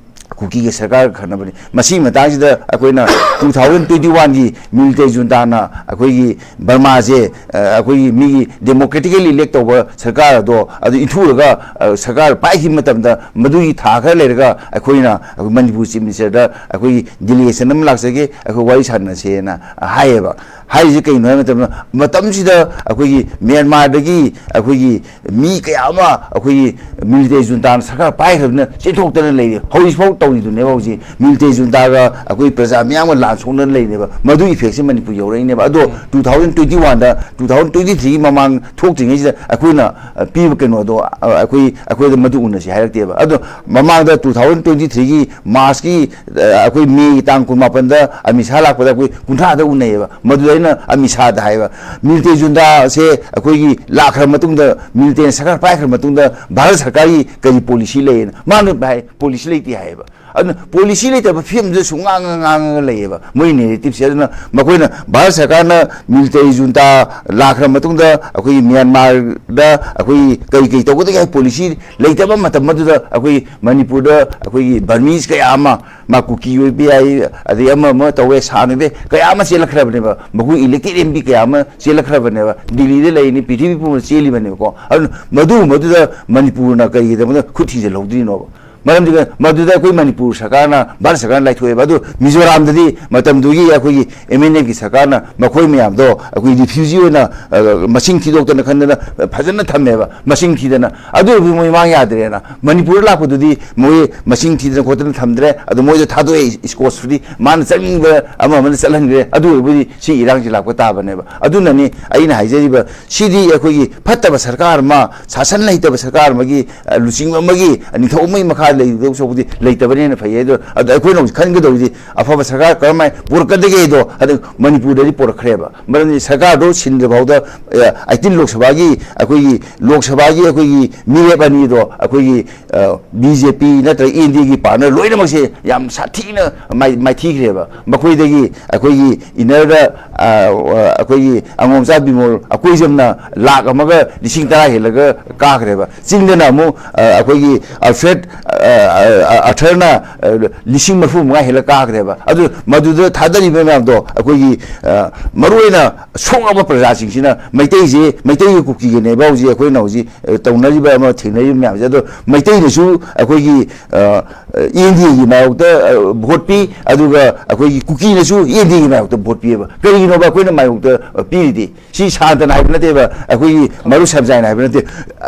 ꯀꯨꯀꯤꯒ ꯁꯔꯀꯥꯔꯒ ꯈꯟꯅꯕꯅꯤ꯫ ꯃꯁꯤꯒꯤ ꯃꯇꯥꯡꯁꯤꯗ ꯑꯩꯈꯣꯏꯅ ꯇꯨ ꯊꯥꯎꯖꯟ ꯇ꯭ꯋꯦꯟꯇꯤ ꯋꯥꯟꯒꯤ ꯃꯤꯂꯤꯇꯔꯤ ꯖꯨꯟꯇꯥꯅ ꯑꯩꯈꯣꯏꯒꯤ ꯕꯔꯃꯥꯁꯦ, ꯑ, ꯑꯩꯈꯣꯏꯒꯤ ꯃꯤꯒꯤ ꯗꯦꯃꯣꯀ꯭ꯔꯦꯇꯤꯀꯦꯜꯂꯤ ꯏꯂꯦꯛ ꯇꯧꯕ ꯁꯔꯀꯥꯔ ꯑꯗꯣ ꯑꯗꯨ ꯏꯟꯊꯨꯔꯒ, ꯑ, ꯁꯔꯀꯥꯔ ꯄꯥꯏꯈꯤꯕ ꯃꯇꯝꯗ ꯃꯗꯨꯒꯤ ꯊꯥ ꯈꯔ ꯂꯩꯔꯒ ꯑꯩꯈꯣꯏꯅ ꯑꯩꯈꯣꯏ ꯃꯅꯤꯄꯨꯔ ꯆꯤꯐ ꯃꯤꯅꯤꯁꯇꯔꯗ ꯑꯩꯈꯣꯏꯒꯤ ꯗꯤꯂꯤꯒꯦꯁꯟ ꯑꯃ ꯂꯥꯛꯆꯒꯦ, ꯑꯩꯈꯣꯏ ꯋꯥꯔꯤ ꯁꯥꯟꯅꯁꯦꯅ ꯍꯥꯏꯌꯦꯕ꯫ ꯍꯥꯏꯔꯤꯁꯦ ꯀꯩꯅꯣ ꯍꯥꯏꯕ ꯃꯇꯝꯗ, ꯃꯇꯝꯁꯤꯗ ꯑꯩꯈꯣꯏꯒꯤ ꯃ꯭ꯌꯥꯟꯃꯥꯔꯗꯒꯤ ꯑꯩꯈꯣꯏꯒꯤ ꯃꯤ ꯀꯌꯥ ꯑꯃ ꯑꯩꯈꯣꯏꯒꯤ ꯃꯤꯂꯤꯇꯔꯤ ꯖꯨꯟꯇꯥꯅ ꯁꯔꯀꯥꯔ ꯄꯥꯏꯈ꯭ꯔꯕꯅꯤꯅ ꯆꯦꯟꯊꯣꯛꯇꯅ ꯂꯩꯔꯤ꯫ ꯍꯧꯖꯤꯛꯐꯥꯎ ꯇꯧꯔꯤꯗꯨꯅꯦꯕ꯫ ꯍꯧꯖꯤꯛ ꯃꯤꯂꯤꯇꯔꯤ ꯖꯨꯟꯇꯥꯒ ꯑꯩꯈꯣꯏ ꯄ꯭ꯔꯖꯥ ꯃꯤꯌꯥꯝꯒ ꯂꯥꯟ ꯁꯣꯛꯅꯗꯅ ꯂꯩꯔꯤꯅꯦꯕ꯫ ꯃꯗꯨꯒꯤ ꯏꯐꯦꯛꯁꯦ ꯃꯅꯤꯄꯨꯔ ꯌꯧꯔꯛꯏꯅꯦꯕ꯫ ꯑꯗꯣ ꯇꯨ ꯊꯥꯎꯖꯟ ꯇ꯭ꯋꯦꯟꯇꯤ ꯋꯥꯟꯗ, ꯇꯨ ꯊꯥꯎꯖꯟ ꯇ꯭ꯋꯦꯟꯇꯤ ꯊ꯭ꯔꯤꯒꯤ ꯃꯃꯥꯡ ꯊꯣꯛꯇ꯭ꯔꯤꯉꯩꯁꯤꯗ ꯑꯩꯈꯣꯏꯅ, ꯑ, ꯄꯤꯕ ꯀꯩꯅꯣꯗꯣ, ꯑ, ꯑꯩꯈꯣꯏ, ꯑꯩꯈꯣꯏꯗ ꯃꯗꯨ ꯎꯅꯁꯤ ꯍꯥꯏꯔꯛꯇꯦꯕ꯫ ꯑꯗꯣ ꯃꯃꯥꯡꯗ ꯇꯨ ꯊꯥꯎꯖꯟ ꯇ꯭ꯋꯦꯟꯇꯤ ꯊ꯭ꯔꯤꯒꯤ ꯃꯥꯔꯁꯀꯤ, ꯑ, ꯑꯩꯈꯣꯏ ꯃꯦꯒꯤ ꯇꯥꯡ ꯀꯨꯟꯃꯥꯄꯟꯗ ꯑꯃꯤꯠ ꯁꯥꯍ ꯂꯥꯛꯄꯗ ꯑꯩꯈꯣꯏ ꯀꯨꯟꯊ꯭ꯔꯥꯗ ꯎꯅꯩꯌꯦꯕ꯫ ꯃꯗꯨꯗ ꯑꯩꯅ ꯑꯃꯤꯠ ꯁꯥꯗ ꯍꯥꯏꯕ, ꯃꯤꯂꯤꯇꯦꯟ ꯖꯨꯟꯇꯥꯁꯦ ꯑꯩꯈꯣꯏꯒꯤ ꯂꯥꯛꯈ꯭ꯔ ꯃꯇꯨꯡꯗ, ꯃꯤꯂꯤꯇꯦꯟ ꯁꯔꯀꯥꯔ ꯄꯥꯏꯈ꯭ꯔ ꯃꯇꯨꯡꯗ ꯚꯥꯔꯠ ꯁꯔꯀꯥꯔꯒꯤ ꯀꯔꯤ ꯄꯣꯂꯤꯁꯤ ꯂꯩꯌꯦꯅ? ꯃꯥꯅ ꯍꯥꯏ, ꯄꯣꯂꯤꯁꯤ ꯂꯩꯇꯦ ꯍꯥꯏꯌꯦꯕ꯫ ꯑꯗꯨꯅ ꯄꯣꯂꯤꯁꯤ ꯂꯩꯇꯕ ꯐꯤꯕꯝꯗꯨꯗ ꯁꯨꯝ ꯉꯥꯡꯉ ꯉꯥꯡꯉꯒ ꯂꯩꯌꯦꯕ ꯃꯣꯏ ꯅꯦꯔꯦꯇꯤꯞꯁꯦ꯫ ꯑꯗꯨꯅ ꯃꯈꯣꯏꯅ ꯚꯥꯔꯠ ꯁꯔꯀꯥꯔꯅ ꯃꯤꯂꯤꯇꯦꯔꯤ ꯖꯨꯟꯇꯥ ꯂꯥꯛꯈ꯭ꯔ ꯃꯇꯨꯡꯗ ꯑꯩꯈꯣꯏꯒꯤ ꯃ꯭ꯌꯥꯟꯃꯥꯔꯗ ꯑꯩꯈꯣꯏꯒꯤ ꯀꯔꯤ ꯀꯔꯤ ꯇꯧꯒꯗꯒꯦ ꯍꯥꯏꯕ ꯄꯣꯂꯤꯁꯤ ꯂꯩꯇꯕ ꯃꯇꯝ ꯑꯗꯨꯗ ꯑꯩꯈꯣꯏꯒꯤ ꯃꯅꯤꯄꯨꯔꯗ ꯑꯩꯈꯣꯏꯒꯤ ꯕꯔꯃꯤꯁ ꯀꯌꯥ ꯑꯃ, ꯃꯥ ꯀꯨꯀꯤ ꯑꯣꯏꯕ ꯌꯥꯏ, ꯑꯗꯩ ꯑꯃ ꯑꯃ ꯇꯧꯋꯦ, ꯁꯥꯡꯅꯗꯦ, ꯀꯌꯥ ꯑꯃ ꯆꯦꯜꯂꯛꯈ꯭ꯔꯕꯅꯦꯕ꯫ ꯃꯈꯣꯏ ꯏꯂꯦꯛꯇꯦꯠ ꯑꯦꯝ ꯄꯤ ꯀꯌꯥ ꯑꯃ ꯆꯦꯜꯂꯛꯈ꯭ꯔꯕꯅꯦꯕ, ꯗꯤꯜꯂꯤꯗ ꯂꯩꯔꯤꯅꯤ, ꯄ꯭ꯔꯤꯊꯤꯕꯤ ꯄꯨꯝꯕ ꯆꯦꯜꯂꯤꯕꯅꯦꯕꯀꯣ꯫ ꯑꯗꯨꯅ ꯃꯗꯨꯒꯨꯝꯕꯗꯨꯗ ꯃꯅꯤꯄꯨꯔꯅ ꯀꯔꯤꯒꯤꯗꯃꯛꯇ ꯈꯨꯠ ꯊꯤꯡꯖꯤꯜꯍꯧꯗ꯭ꯔꯤꯅꯣꯕ? ꯃꯔꯝꯗꯤ ꯀꯩ-, ꯃꯗꯨꯗ ꯑꯩꯈꯣꯏ ꯃꯅꯤꯄꯨꯔ ꯁꯔꯀꯥꯔꯅ, ꯚꯥꯔꯠ ꯁꯔꯀꯥꯔꯅ ꯂꯥꯏꯊꯣꯛꯑꯦꯕ꯫ ꯑꯗꯨ ꯃꯤꯖꯣꯔꯥꯝꯗꯗꯤ ꯃꯇꯝꯗꯨꯒꯤ ꯑꯩꯈꯣꯏꯒꯤ ꯑꯦꯝ ꯑꯦꯟ ꯑꯦꯐꯀꯤ ꯁꯔꯀꯥꯔꯅ ꯃꯈꯣꯏ ꯃꯌꯥꯝꯗꯣ ꯑꯩꯈꯣꯏ ꯔꯤꯐ꯭ꯌꯨꯖꯤ ꯑꯣꯏꯅ, ꯑ, ꯃꯁꯤꯡ ꯊꯤꯗꯣꯛꯇꯅ ꯈꯟꯗꯅ ꯐꯖꯅ ꯊꯝꯃꯦꯕ, ꯃꯁꯤꯡ ꯊꯤꯗꯅ꯫ ꯑꯗꯨ ꯑꯣꯏꯔꯕꯗꯤ ꯃꯣꯏ ꯃꯥꯡ ꯌꯥꯗ꯭ꯔꯦꯅ꯫ ꯃꯅꯤꯄꯨꯔꯗ ꯂꯥꯛꯄꯗꯨꯗꯤ ꯃꯣꯏ ꯃꯁꯤꯡ ꯊꯤꯗꯅ ꯈꯣꯠꯇꯅ ꯊꯝꯗ꯭ꯔꯦ꯫ ꯑꯗꯨ ꯃꯣꯏꯗꯣ ꯊꯥꯗꯣꯛꯑꯦ, ꯏꯁꯀꯣꯁ ꯐ꯭ꯔꯤ, ꯃꯥꯅ ꯆꯠꯅꯤꯡꯕ ꯑꯃ ꯑꯃꯅ ꯆꯠꯍꯟꯈ꯭ꯔꯦ꯫ ꯑꯗꯨ ꯑꯣꯏꯔꯕꯗꯤ ꯁꯤ ꯏꯔꯥꯡꯁꯤ ꯂꯥꯛꯄ ꯇꯥꯕꯅꯦꯕ꯫ ꯑꯗꯨꯅꯅꯤ ꯑꯩꯅ ꯍꯥꯏꯖꯔꯤꯕ, ꯁꯤꯗꯤ ꯑꯩꯈꯣꯏꯒꯤ ꯐꯠꯇꯕ ꯁꯔꯀꯥꯔ ꯑꯃ, ꯁꯥꯁꯟ ꯍꯩꯇꯕ ꯁꯔꯀꯥꯔ ꯑꯃꯒꯤ, ꯑ, ꯂꯨꯆꯤꯡꯕ ꯑꯃꯒꯤ, ꯑ, ꯅꯤꯡꯊꯧ ꯑꯃꯒꯤ ꯃꯈꯥ ꯂꯩꯒꯗꯧ ꯁꯔꯨꯛꯄꯨꯗꯤ ꯂꯩꯇꯕꯅ ꯍꯦꯟꯅ ꯐꯩ꯫ ꯑꯗꯣ, ꯑꯗꯣ ꯑꯩꯈꯣꯏꯅ ꯍꯧꯖꯤꯛ ꯈꯟꯒꯗꯧꯔꯤꯗꯤ ꯑꯐꯕ ꯁꯔꯀꯥꯔ ꯀꯔꯝꯍꯥꯏꯅ ꯄꯨꯔꯛꯀꯗꯒꯦꯗꯣ, ꯑꯗꯨ ꯃꯅꯤꯄꯨꯔꯗꯗꯤ ꯄꯨꯔꯛꯈ꯭ꯔꯦꯕ꯫ ꯃꯔꯝꯗꯤ ꯁꯔꯀꯥꯔꯗꯣ ꯁꯤꯟꯗ꯭ꯔꯤꯐꯥꯎꯗ, ꯑ, ꯑꯩꯠꯇꯤꯟ ꯂꯣꯛ ꯁꯚꯥꯒꯤ, ꯑꯩꯈꯣꯏꯒꯤ ꯂꯣꯛ ꯁꯚꯥꯒꯤ ꯑꯩꯈꯣꯏꯒꯤ ꯃꯤꯔꯦꯞ ꯑꯅꯤꯗꯣ ꯑꯩꯈꯣꯏꯒꯤ, ꯑ, ꯕꯤ ꯖꯦ ꯄꯤ ꯅꯠꯇ꯭ꯔꯒ ꯑꯦꯟ ꯗꯤ ꯑꯦꯒꯤ ꯄꯥꯔꯠꯅꯔ ꯂꯣꯏꯅꯃꯛꯁꯦ ꯌꯥꯝ ꯁꯥꯊꯤꯅ ꯃꯥꯏ-, ꯃꯥꯏꯊꯤꯈ꯭ꯔꯦꯕ꯫ ꯃꯈꯣꯏꯗꯒꯤ ꯑꯩꯈꯣꯏꯒꯤ ꯏꯟꯅꯔꯗ, ꯑ, ꯑ, ꯑꯩꯈꯣꯏꯒꯤ ꯑꯉꯣꯝꯆꯥ ꯕꯤꯃꯣꯜ ꯑꯀꯣꯏꯖꯝꯅ ꯂꯥꯛ ꯑꯃꯒ ꯂꯤꯁꯤꯡ ꯇꯔꯥ ꯍꯦꯜꯂꯒ ꯀꯥꯈ꯭ꯔꯦꯕ꯫ ꯆꯤꯡꯗꯅ ꯑꯃꯨꯛ, ꯑ, ꯑꯩꯈꯣꯏꯒꯤ ꯑꯜꯐ꯭ꯔꯦꯗ, ꯑ, ꯑ, ꯑ, ꯑꯊꯔꯅ, ꯑ, ꯂꯤꯁꯤꯡ ꯃꯔꯤꯐꯨ ꯃꯉꯥ ꯍꯦꯜꯂ ꯀꯥꯈ꯭ꯔꯦꯕ꯫ ꯑꯗꯨ ꯃꯗꯨꯗ ꯊꯥꯗꯔꯤꯕ ꯃꯌꯥꯝꯗꯣ ꯑꯩꯈꯣꯏꯒꯤ, ꯑ, ꯃꯔꯨꯑꯣꯏꯅ ꯁꯣꯛꯂꯕ ꯄ꯭ꯔꯖꯥꯁꯤꯡꯁꯤꯅ, ꯃꯩꯇꯩꯁꯦ, ꯃꯩꯇꯩꯒꯤ ꯀꯨꯀꯤꯒꯅꯦꯕ ꯍꯧꯖꯤꯛ ꯑꯩꯈꯣꯏꯅ ꯍꯧꯖꯤꯛ, ꯑ, ꯇꯧꯅꯔꯤꯕ ꯑꯃ ꯊꯦꯡꯅꯔꯤꯕ ꯃꯌꯥꯝꯁꯦ꯫ ꯑꯗꯣ ꯃꯩꯇꯩꯅꯁꯨ ꯑꯩꯈꯣꯏꯒꯤ, ꯑ, ꯑ, ꯑꯦꯟ ꯗꯤ ꯑꯦꯒꯤ ꯃꯥꯌꯣꯛꯇ, ꯑ, ꯚꯣꯠ ꯄꯤ, ꯑꯗꯨꯒ ꯑꯩꯈꯣꯏꯒꯤ ꯀꯨꯀꯤꯅꯁꯨ ꯑꯦꯟ ꯗꯤ ꯑꯦꯒꯤ ꯃꯥꯌꯣꯛꯇ ꯚꯣꯠ ꯄꯤꯌꯦꯕ꯫ ꯀꯔꯤꯒꯤꯅꯣꯕ ꯑꯩꯈꯣꯏꯅ ꯃꯥꯌꯣꯛꯇ, ꯑ, ꯄꯤꯔꯤꯗꯤ? ꯁꯤ ꯁꯥꯟꯇꯅ ꯍꯥꯏꯕ ꯅꯠꯇꯦꯕ, ꯑꯩꯈꯣꯏꯒꯤ ꯃꯔꯨ ꯁꯝꯖꯥꯏꯅ ꯍꯥꯏꯕ ꯅꯠꯇꯦ,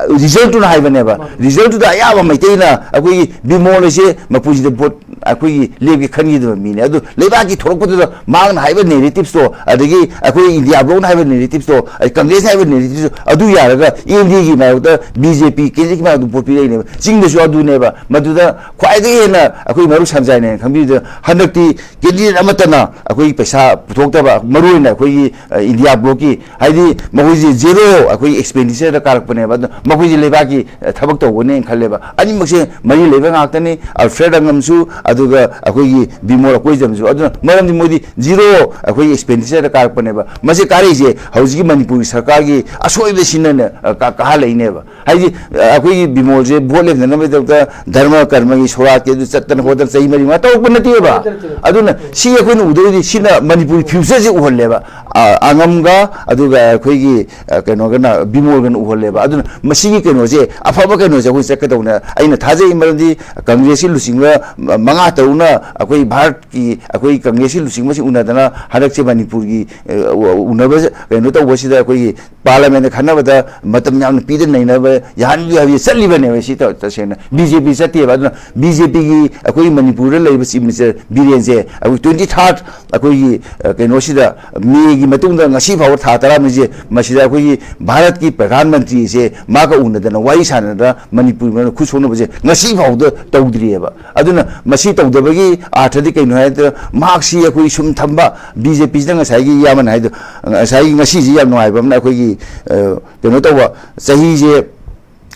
ꯔꯤꯖꯜꯇꯨꯅ ꯍꯥꯏꯕꯅꯦꯕ꯫ ꯔꯤꯖꯜꯇꯨꯗ ꯑꯌꯥꯝꯕ ꯃꯩꯇꯩꯅ ꯑꯩꯈꯣꯏꯒꯤ ꯕꯤꯃꯣꯜ ꯑꯁꯦ ꯃꯄꯨꯟꯁꯤꯗ ꯚꯣꯠ ꯑꯩꯈꯣꯏꯒꯤ ꯂꯦꯞꯀꯦ ꯈꯟꯈꯤꯗꯕ ꯃꯤꯅꯦ꯫ ꯑꯗꯨ ꯂꯩꯕꯥꯛꯀꯤ ꯊꯣꯛꯂꯛꯄꯗꯨꯗ ꯃꯍꯥꯛꯅ ꯍꯥꯏꯕ narrativeꯇꯣ, ꯑꯗꯒꯤ ꯑꯩꯈꯣꯏ ꯏꯟꯗꯤꯌꯥ ꯕ꯭ꯂꯣꯛꯅ ꯍꯥꯏꯕ narrativeꯇꯣ, ꯑꯩ ꯀꯪꯒ꯭ꯔꯦꯁꯅ ꯍꯥꯏꯕ narrativeꯇꯣ, ꯑꯗꯨ ꯌꯥꯔꯒ ꯑꯦꯟ ꯗꯤ ꯑꯦꯒꯤ ꯃꯥꯌꯣꯛꯇ ꯕꯤ ꯖꯦ ꯄꯤ candidateꯀꯤ ꯃꯥꯌꯣꯛꯇ ꯚꯣꯠ ꯄꯤꯔꯛꯏꯅꯦꯕ꯫ ꯆꯤꯡꯗꯁꯨ ꯑꯗꯨꯅꯦꯕ꯫ ꯃꯗꯨꯗ ꯈ꯭ꯋꯥꯏꯗꯒꯤ ꯍꯦꯟꯅ ꯑꯩꯈꯣꯏ ꯃꯔꯨꯞ ꯁꯟꯖꯥꯏꯅ ꯍꯦꯟꯅ ꯈꯪꯕꯤꯕꯗ, ꯍꯟꯗꯛꯇꯤ candidate ꯑꯃꯠꯇꯅ ꯑꯩꯈꯣꯏꯒꯤ ꯄꯩꯁꯥ ꯄꯨꯊꯣꯛꯇꯕ, ꯃꯔꯨ ꯑꯣꯏꯅ ꯑꯩꯈꯣꯏꯒꯤ, ꯑ, ꯏꯟꯗꯤꯌꯥ ꯕ꯭ꯂꯣꯛꯀꯤ, ꯍꯥꯏꯗꯤ ꯃꯈꯣꯏꯁꯦ zero ꯑꯩꯈꯣꯏꯒꯤ expenditureꯗ ꯀꯥꯔꯛꯄꯅꯦꯕ꯫ ꯑꯗꯨ ꯃꯈꯣꯏꯁꯦ ꯂꯩꯕꯥꯛꯀꯤ, ꯑ, ꯊꯕꯛ ꯇꯧꯒꯅꯦꯅ ꯈꯜꯂꯦꯕ꯫ ꯑꯅꯤꯃꯛꯁꯦ ꯃꯔꯤ ꯂꯩꯕ ꯉꯥꯛꯇꯅꯤ꯫ ꯑꯜꯐ꯭ꯔꯦꯗ ꯑꯉꯝꯁꯨ, ꯑꯗꯨꯒ ꯑꯩꯈꯣꯏꯒꯤ ꯕꯤꯃꯣꯜ ꯑꯀꯣꯏꯖꯝꯁꯨ꯫ ꯑꯗꯨꯅ ꯃꯔꯝꯗꯤ ꯃꯣꯏꯗꯤ zero ꯑꯩꯈꯣꯏꯒꯤ expenditureꯗ ꯀꯥꯔꯛꯄꯅꯦꯕ꯫ ꯃꯁꯤ ꯀꯥꯔꯛꯏꯁꯦ ꯍꯧꯖꯤꯛꯀꯤ ꯃꯅꯤꯄꯨꯔꯒꯤ ꯁꯔꯀꯥꯔꯒꯤ ꯑꯁꯣꯏꯕꯁꯤꯅꯅꯦ, ꯑ, ꯀꯥ-, ꯀꯥꯍꯜꯂꯛꯏꯅꯦꯕ꯫ ꯍꯥꯏꯗꯤ, ꯑ, ꯑꯩꯈꯣꯏꯒꯤ ꯕꯤꯃꯣꯜꯁꯦ ꯚꯣꯠ ꯂꯦꯞꯅꯅꯕꯒꯤꯗꯃꯛꯇ ꯙꯔꯃ ꯀꯔꯃꯒꯤ ꯁꯣꯔꯥꯠꯀꯤ ꯑꯗꯨ ꯆꯠꯇꯅ ꯈꯣꯠꯇꯅ ꯆꯍꯤ ꯃꯔꯤ ꯃꯉꯥ ꯇꯧꯔꯛꯄ ꯅꯠꯇꯦꯕ꯫ ꯅꯠꯇꯦ, ꯅꯠꯇꯦ, ꯅꯠꯇꯦ꯫ ꯑꯗꯨꯅ ꯁꯤ ꯑꯩꯈꯣꯏꯅ ꯎꯗꯧꯔꯤꯗꯤ ꯁꯤꯅ ꯃꯅꯤꯄꯨꯔꯒꯤ futureꯁꯦ ꯎꯍꯜꯂꯦꯕ꯫ ꯑ, ꯑꯉꯝꯒ ꯑꯗꯨꯒ ꯑꯩꯈꯣꯏꯒꯤ, ꯑ, ꯀꯩꯅꯣꯒꯅ, ꯕꯤꯃꯣꯜꯒꯅ ꯎꯍꯜꯂꯦꯕ꯫ ꯑꯗꯨꯅ ꯃꯁꯤꯒꯤ ꯀꯩꯅꯣꯁꯦ, ꯑꯐꯕ ꯀꯩꯅꯣꯁꯦ ꯑꯩꯈꯣꯏ ꯆꯠꯀꯗꯧꯅꯦ꯫ ꯑꯩꯅ ꯊꯥꯖꯩ, ꯃꯔꯝꯗꯤ ꯀꯪꯒ꯭ꯔꯦꯁꯀꯤ ꯂꯨꯆꯤꯡꯕ ꯃ-, ꯃꯉꯥ ꯇꯔꯨꯛꯅ ꯑꯩꯈꯣꯏ ꯚꯥꯔꯠꯀꯤ, ꯑꯩꯈꯣꯏ ꯀꯪꯒ꯭ꯔꯦꯁꯀꯤ ꯂꯨꯆꯤꯡꯕꯁꯤ ꯎꯅꯗꯅ ꯍꯟꯗꯛꯁꯦ ꯃꯅꯤꯄꯨꯔꯒꯤ, ꯑ, ꯎ-, ꯎꯅꯕ ꯀꯩꯅꯣ ꯇꯧꯕꯁꯤꯗ ꯑꯩꯈꯣꯏꯒꯤ parliamentꯇ ꯈꯟꯅꯕꯗ ꯃꯇꯝ ꯌꯥꯝꯅ ꯄꯤꯗ ꯅꯩꯅꯕ ꯌꯥꯍꯟꯕꯤꯌꯨ ꯍꯥꯏꯕꯁꯤ ꯆꯠꯂꯤꯕꯅꯦꯕ꯫ ꯁꯤ ꯇ-, ꯇꯁꯦꯡꯅ ꯕꯤ ꯖꯦ ꯄꯤ ꯆꯠꯇꯦꯕ꯫ ꯑꯗꯨꯅ ꯕꯤ ꯖꯦ ꯄꯤꯒꯤ ꯑꯩꯈꯣꯏꯒꯤ ꯃꯅꯤꯄꯨꯔꯗ ꯂꯩꯔꯤꯕ Chief Minister ꯕꯤꯔꯦꯟꯁꯦ ꯑꯩꯈꯣꯏ twenty third ꯑꯩꯈꯣꯏꯒꯤ, ꯑ, ꯀꯩꯅꯣꯁꯤꯗ, ꯃꯦꯒꯤ ꯃꯇꯨꯡꯗ ꯉꯁꯤ ꯐꯥꯎꯕ ꯊꯥ ꯇꯔꯥꯃꯔꯤꯁꯦ ꯃꯁꯤꯗ ꯑꯩꯈꯣꯏꯒꯤ ꯚꯥꯔꯠꯀꯤ ꯄ꯭ꯔꯙꯥꯟ ꯃꯟꯇ꯭ꯔꯤꯁꯦ ꯃꯥꯒ ꯎꯅꯗꯅ ꯋꯥꯔꯤ ꯁꯥꯟꯅꯗꯅ ꯃꯅꯤꯄꯨꯔꯒꯤ ꯃꯔꯝꯗ ꯈꯨꯠ ꯁꯣꯛꯅꯕꯁꯦ ꯉꯁꯤ ꯐꯥꯎꯗ ꯇꯧꯗ꯭ꯔꯤꯑꯕ꯫ ꯑꯗꯨꯅ ꯃꯁꯤ ꯇꯧꯗꯕꯒꯤ ꯑꯥꯔꯊꯗꯤ ꯀꯩꯅꯣ ꯍꯥꯏꯗ, ꯃꯍꯥꯛꯁꯤ ꯑꯩꯈꯣꯏ ꯁꯨꯝ ꯊꯝꯕ, ꯕꯤ ꯖꯦ ꯄꯤꯁꯤꯅ ꯉꯁꯥꯏꯒꯤ ꯏꯌꯥꯝꯕꯅ ꯍꯥꯏꯗꯣ, ꯉꯁꯥꯏꯒꯤ ꯉꯁꯤꯁꯤ ꯌꯥꯝ ꯅꯨꯡꯉꯥꯏꯕ ꯑꯃꯅ ꯑꯩꯈꯣꯏꯒꯤ, ꯑ, ꯀꯩꯅꯣ ꯇꯧꯕ, ꯆꯍꯤꯁꯦ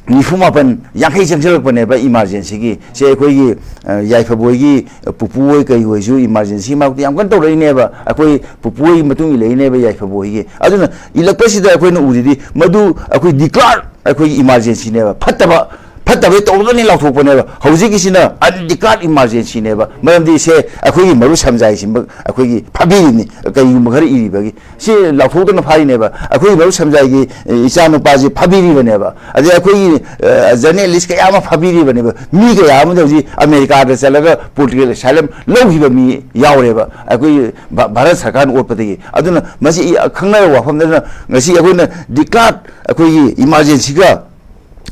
ꯅꯤꯐꯨ ꯃꯥꯄꯟ, ꯌꯥꯡꯈꯩ ꯆꯪꯁꯤꯜꯂꯛꯄꯅꯦꯕ emergencyꯒꯤ꯫ ꯁꯦ ꯑꯩꯈꯣꯏꯒꯤ, ꯑ, ꯌꯥꯏꯐꯕ ꯍꯣꯏꯒꯤ, ꯑ, ꯄꯨꯄꯨ ꯍꯣꯏ ꯀꯩ ꯍꯣꯏꯁꯨ emergency ꯃꯥꯌꯣꯛꯇ ꯌꯥꯝ ꯀꯟꯅ ꯇꯧꯔꯛꯏꯅꯦꯕ꯫ ꯑꯩꯈꯣꯏ ꯄꯨꯄꯨ ꯍꯣꯏꯒꯤ ꯃꯇꯨꯡ ꯏꯜꯂꯛꯏꯅꯦꯕ ꯌꯥꯏꯐꯕ ꯍꯣꯏꯒꯤ꯫ ꯑꯗꯨꯅ ꯏꯜꯂꯛꯄꯁꯤꯗ ꯑꯩꯈꯣꯏꯅ ꯎꯔꯤꯗꯤ ꯃꯗꯨ ꯑꯩꯈꯣꯏ declare ꯑꯩꯈꯣꯏꯒꯤ emergencyꯅꯦꯕ꯫ ꯐꯠꯇꯕ, ꯐꯠꯇꯕꯩ ꯇꯧꯔꯒꯅꯤ ꯂꯥꯎꯊꯣꯛꯄꯅꯦꯕ꯫ ꯍꯧꯖꯤꯛꯀꯤꯁꯤꯅ undeclared emergencyꯅꯦꯕ꯫ ꯃꯔꯝꯗꯤ ꯁꯦ ꯑꯩꯈꯣꯏꯒꯤ ꯃꯔꯨꯞ ꯁꯝꯖꯥꯏꯁꯤꯃꯛ ꯑꯩꯈꯣꯏꯒꯤ ꯐꯥꯕꯤꯔꯤꯅꯤ, ꯀꯩꯒꯨꯝꯕ ꯈꯔ ꯏꯔꯤꯕꯒꯤ꯫ ꯁꯤ ꯂꯥꯎꯊꯣꯛꯇꯅ ꯐꯥꯔꯤꯅꯦꯕ꯫ ꯑꯩꯈꯣꯏꯒꯤ ꯃꯔꯨꯞ ꯁꯝꯖꯥꯏꯒꯤ, ꯑꯦ, ꯏꯆꯥꯅꯨꯄꯥꯁꯤ ꯐꯥꯕꯤꯔꯤꯕꯅꯦꯕ꯫ ꯑꯗꯩ ꯑꯩꯈꯣꯏꯒꯤ, ꯑ, journalist ꯀꯌꯥ ꯑꯃ ꯐꯥꯕꯤꯔꯤꯕꯅꯦꯕ꯫ ꯃꯤ ꯀꯌꯥ ꯑꯃꯗꯤ ꯍꯧꯖꯤꯛ ꯑꯃꯦꯔꯤꯀꯥꯗ ꯆꯠꯂꯒ political asylum ꯂꯧꯈꯤꯕ ꯃꯤ ꯌꯥꯎꯔꯦꯕ, ꯑꯩꯈꯣꯏꯒꯤ ꯚꯥ-, ꯚꯥꯔꯠ ꯁꯔꯀꯥꯔꯅ ꯑꯣꯠꯄꯗꯒꯤ꯫ ꯑꯗꯨꯅ ꯃꯁꯤ ꯏ-, ꯈꯪꯅꯔꯕ ꯋꯥꯐꯝꯅꯤ꯫ ꯑꯗꯨꯅ ꯉꯁꯤ ꯑꯩꯈꯣꯏꯅ declared ꯑꯩꯈꯣꯏꯒꯤ emergencyꯒ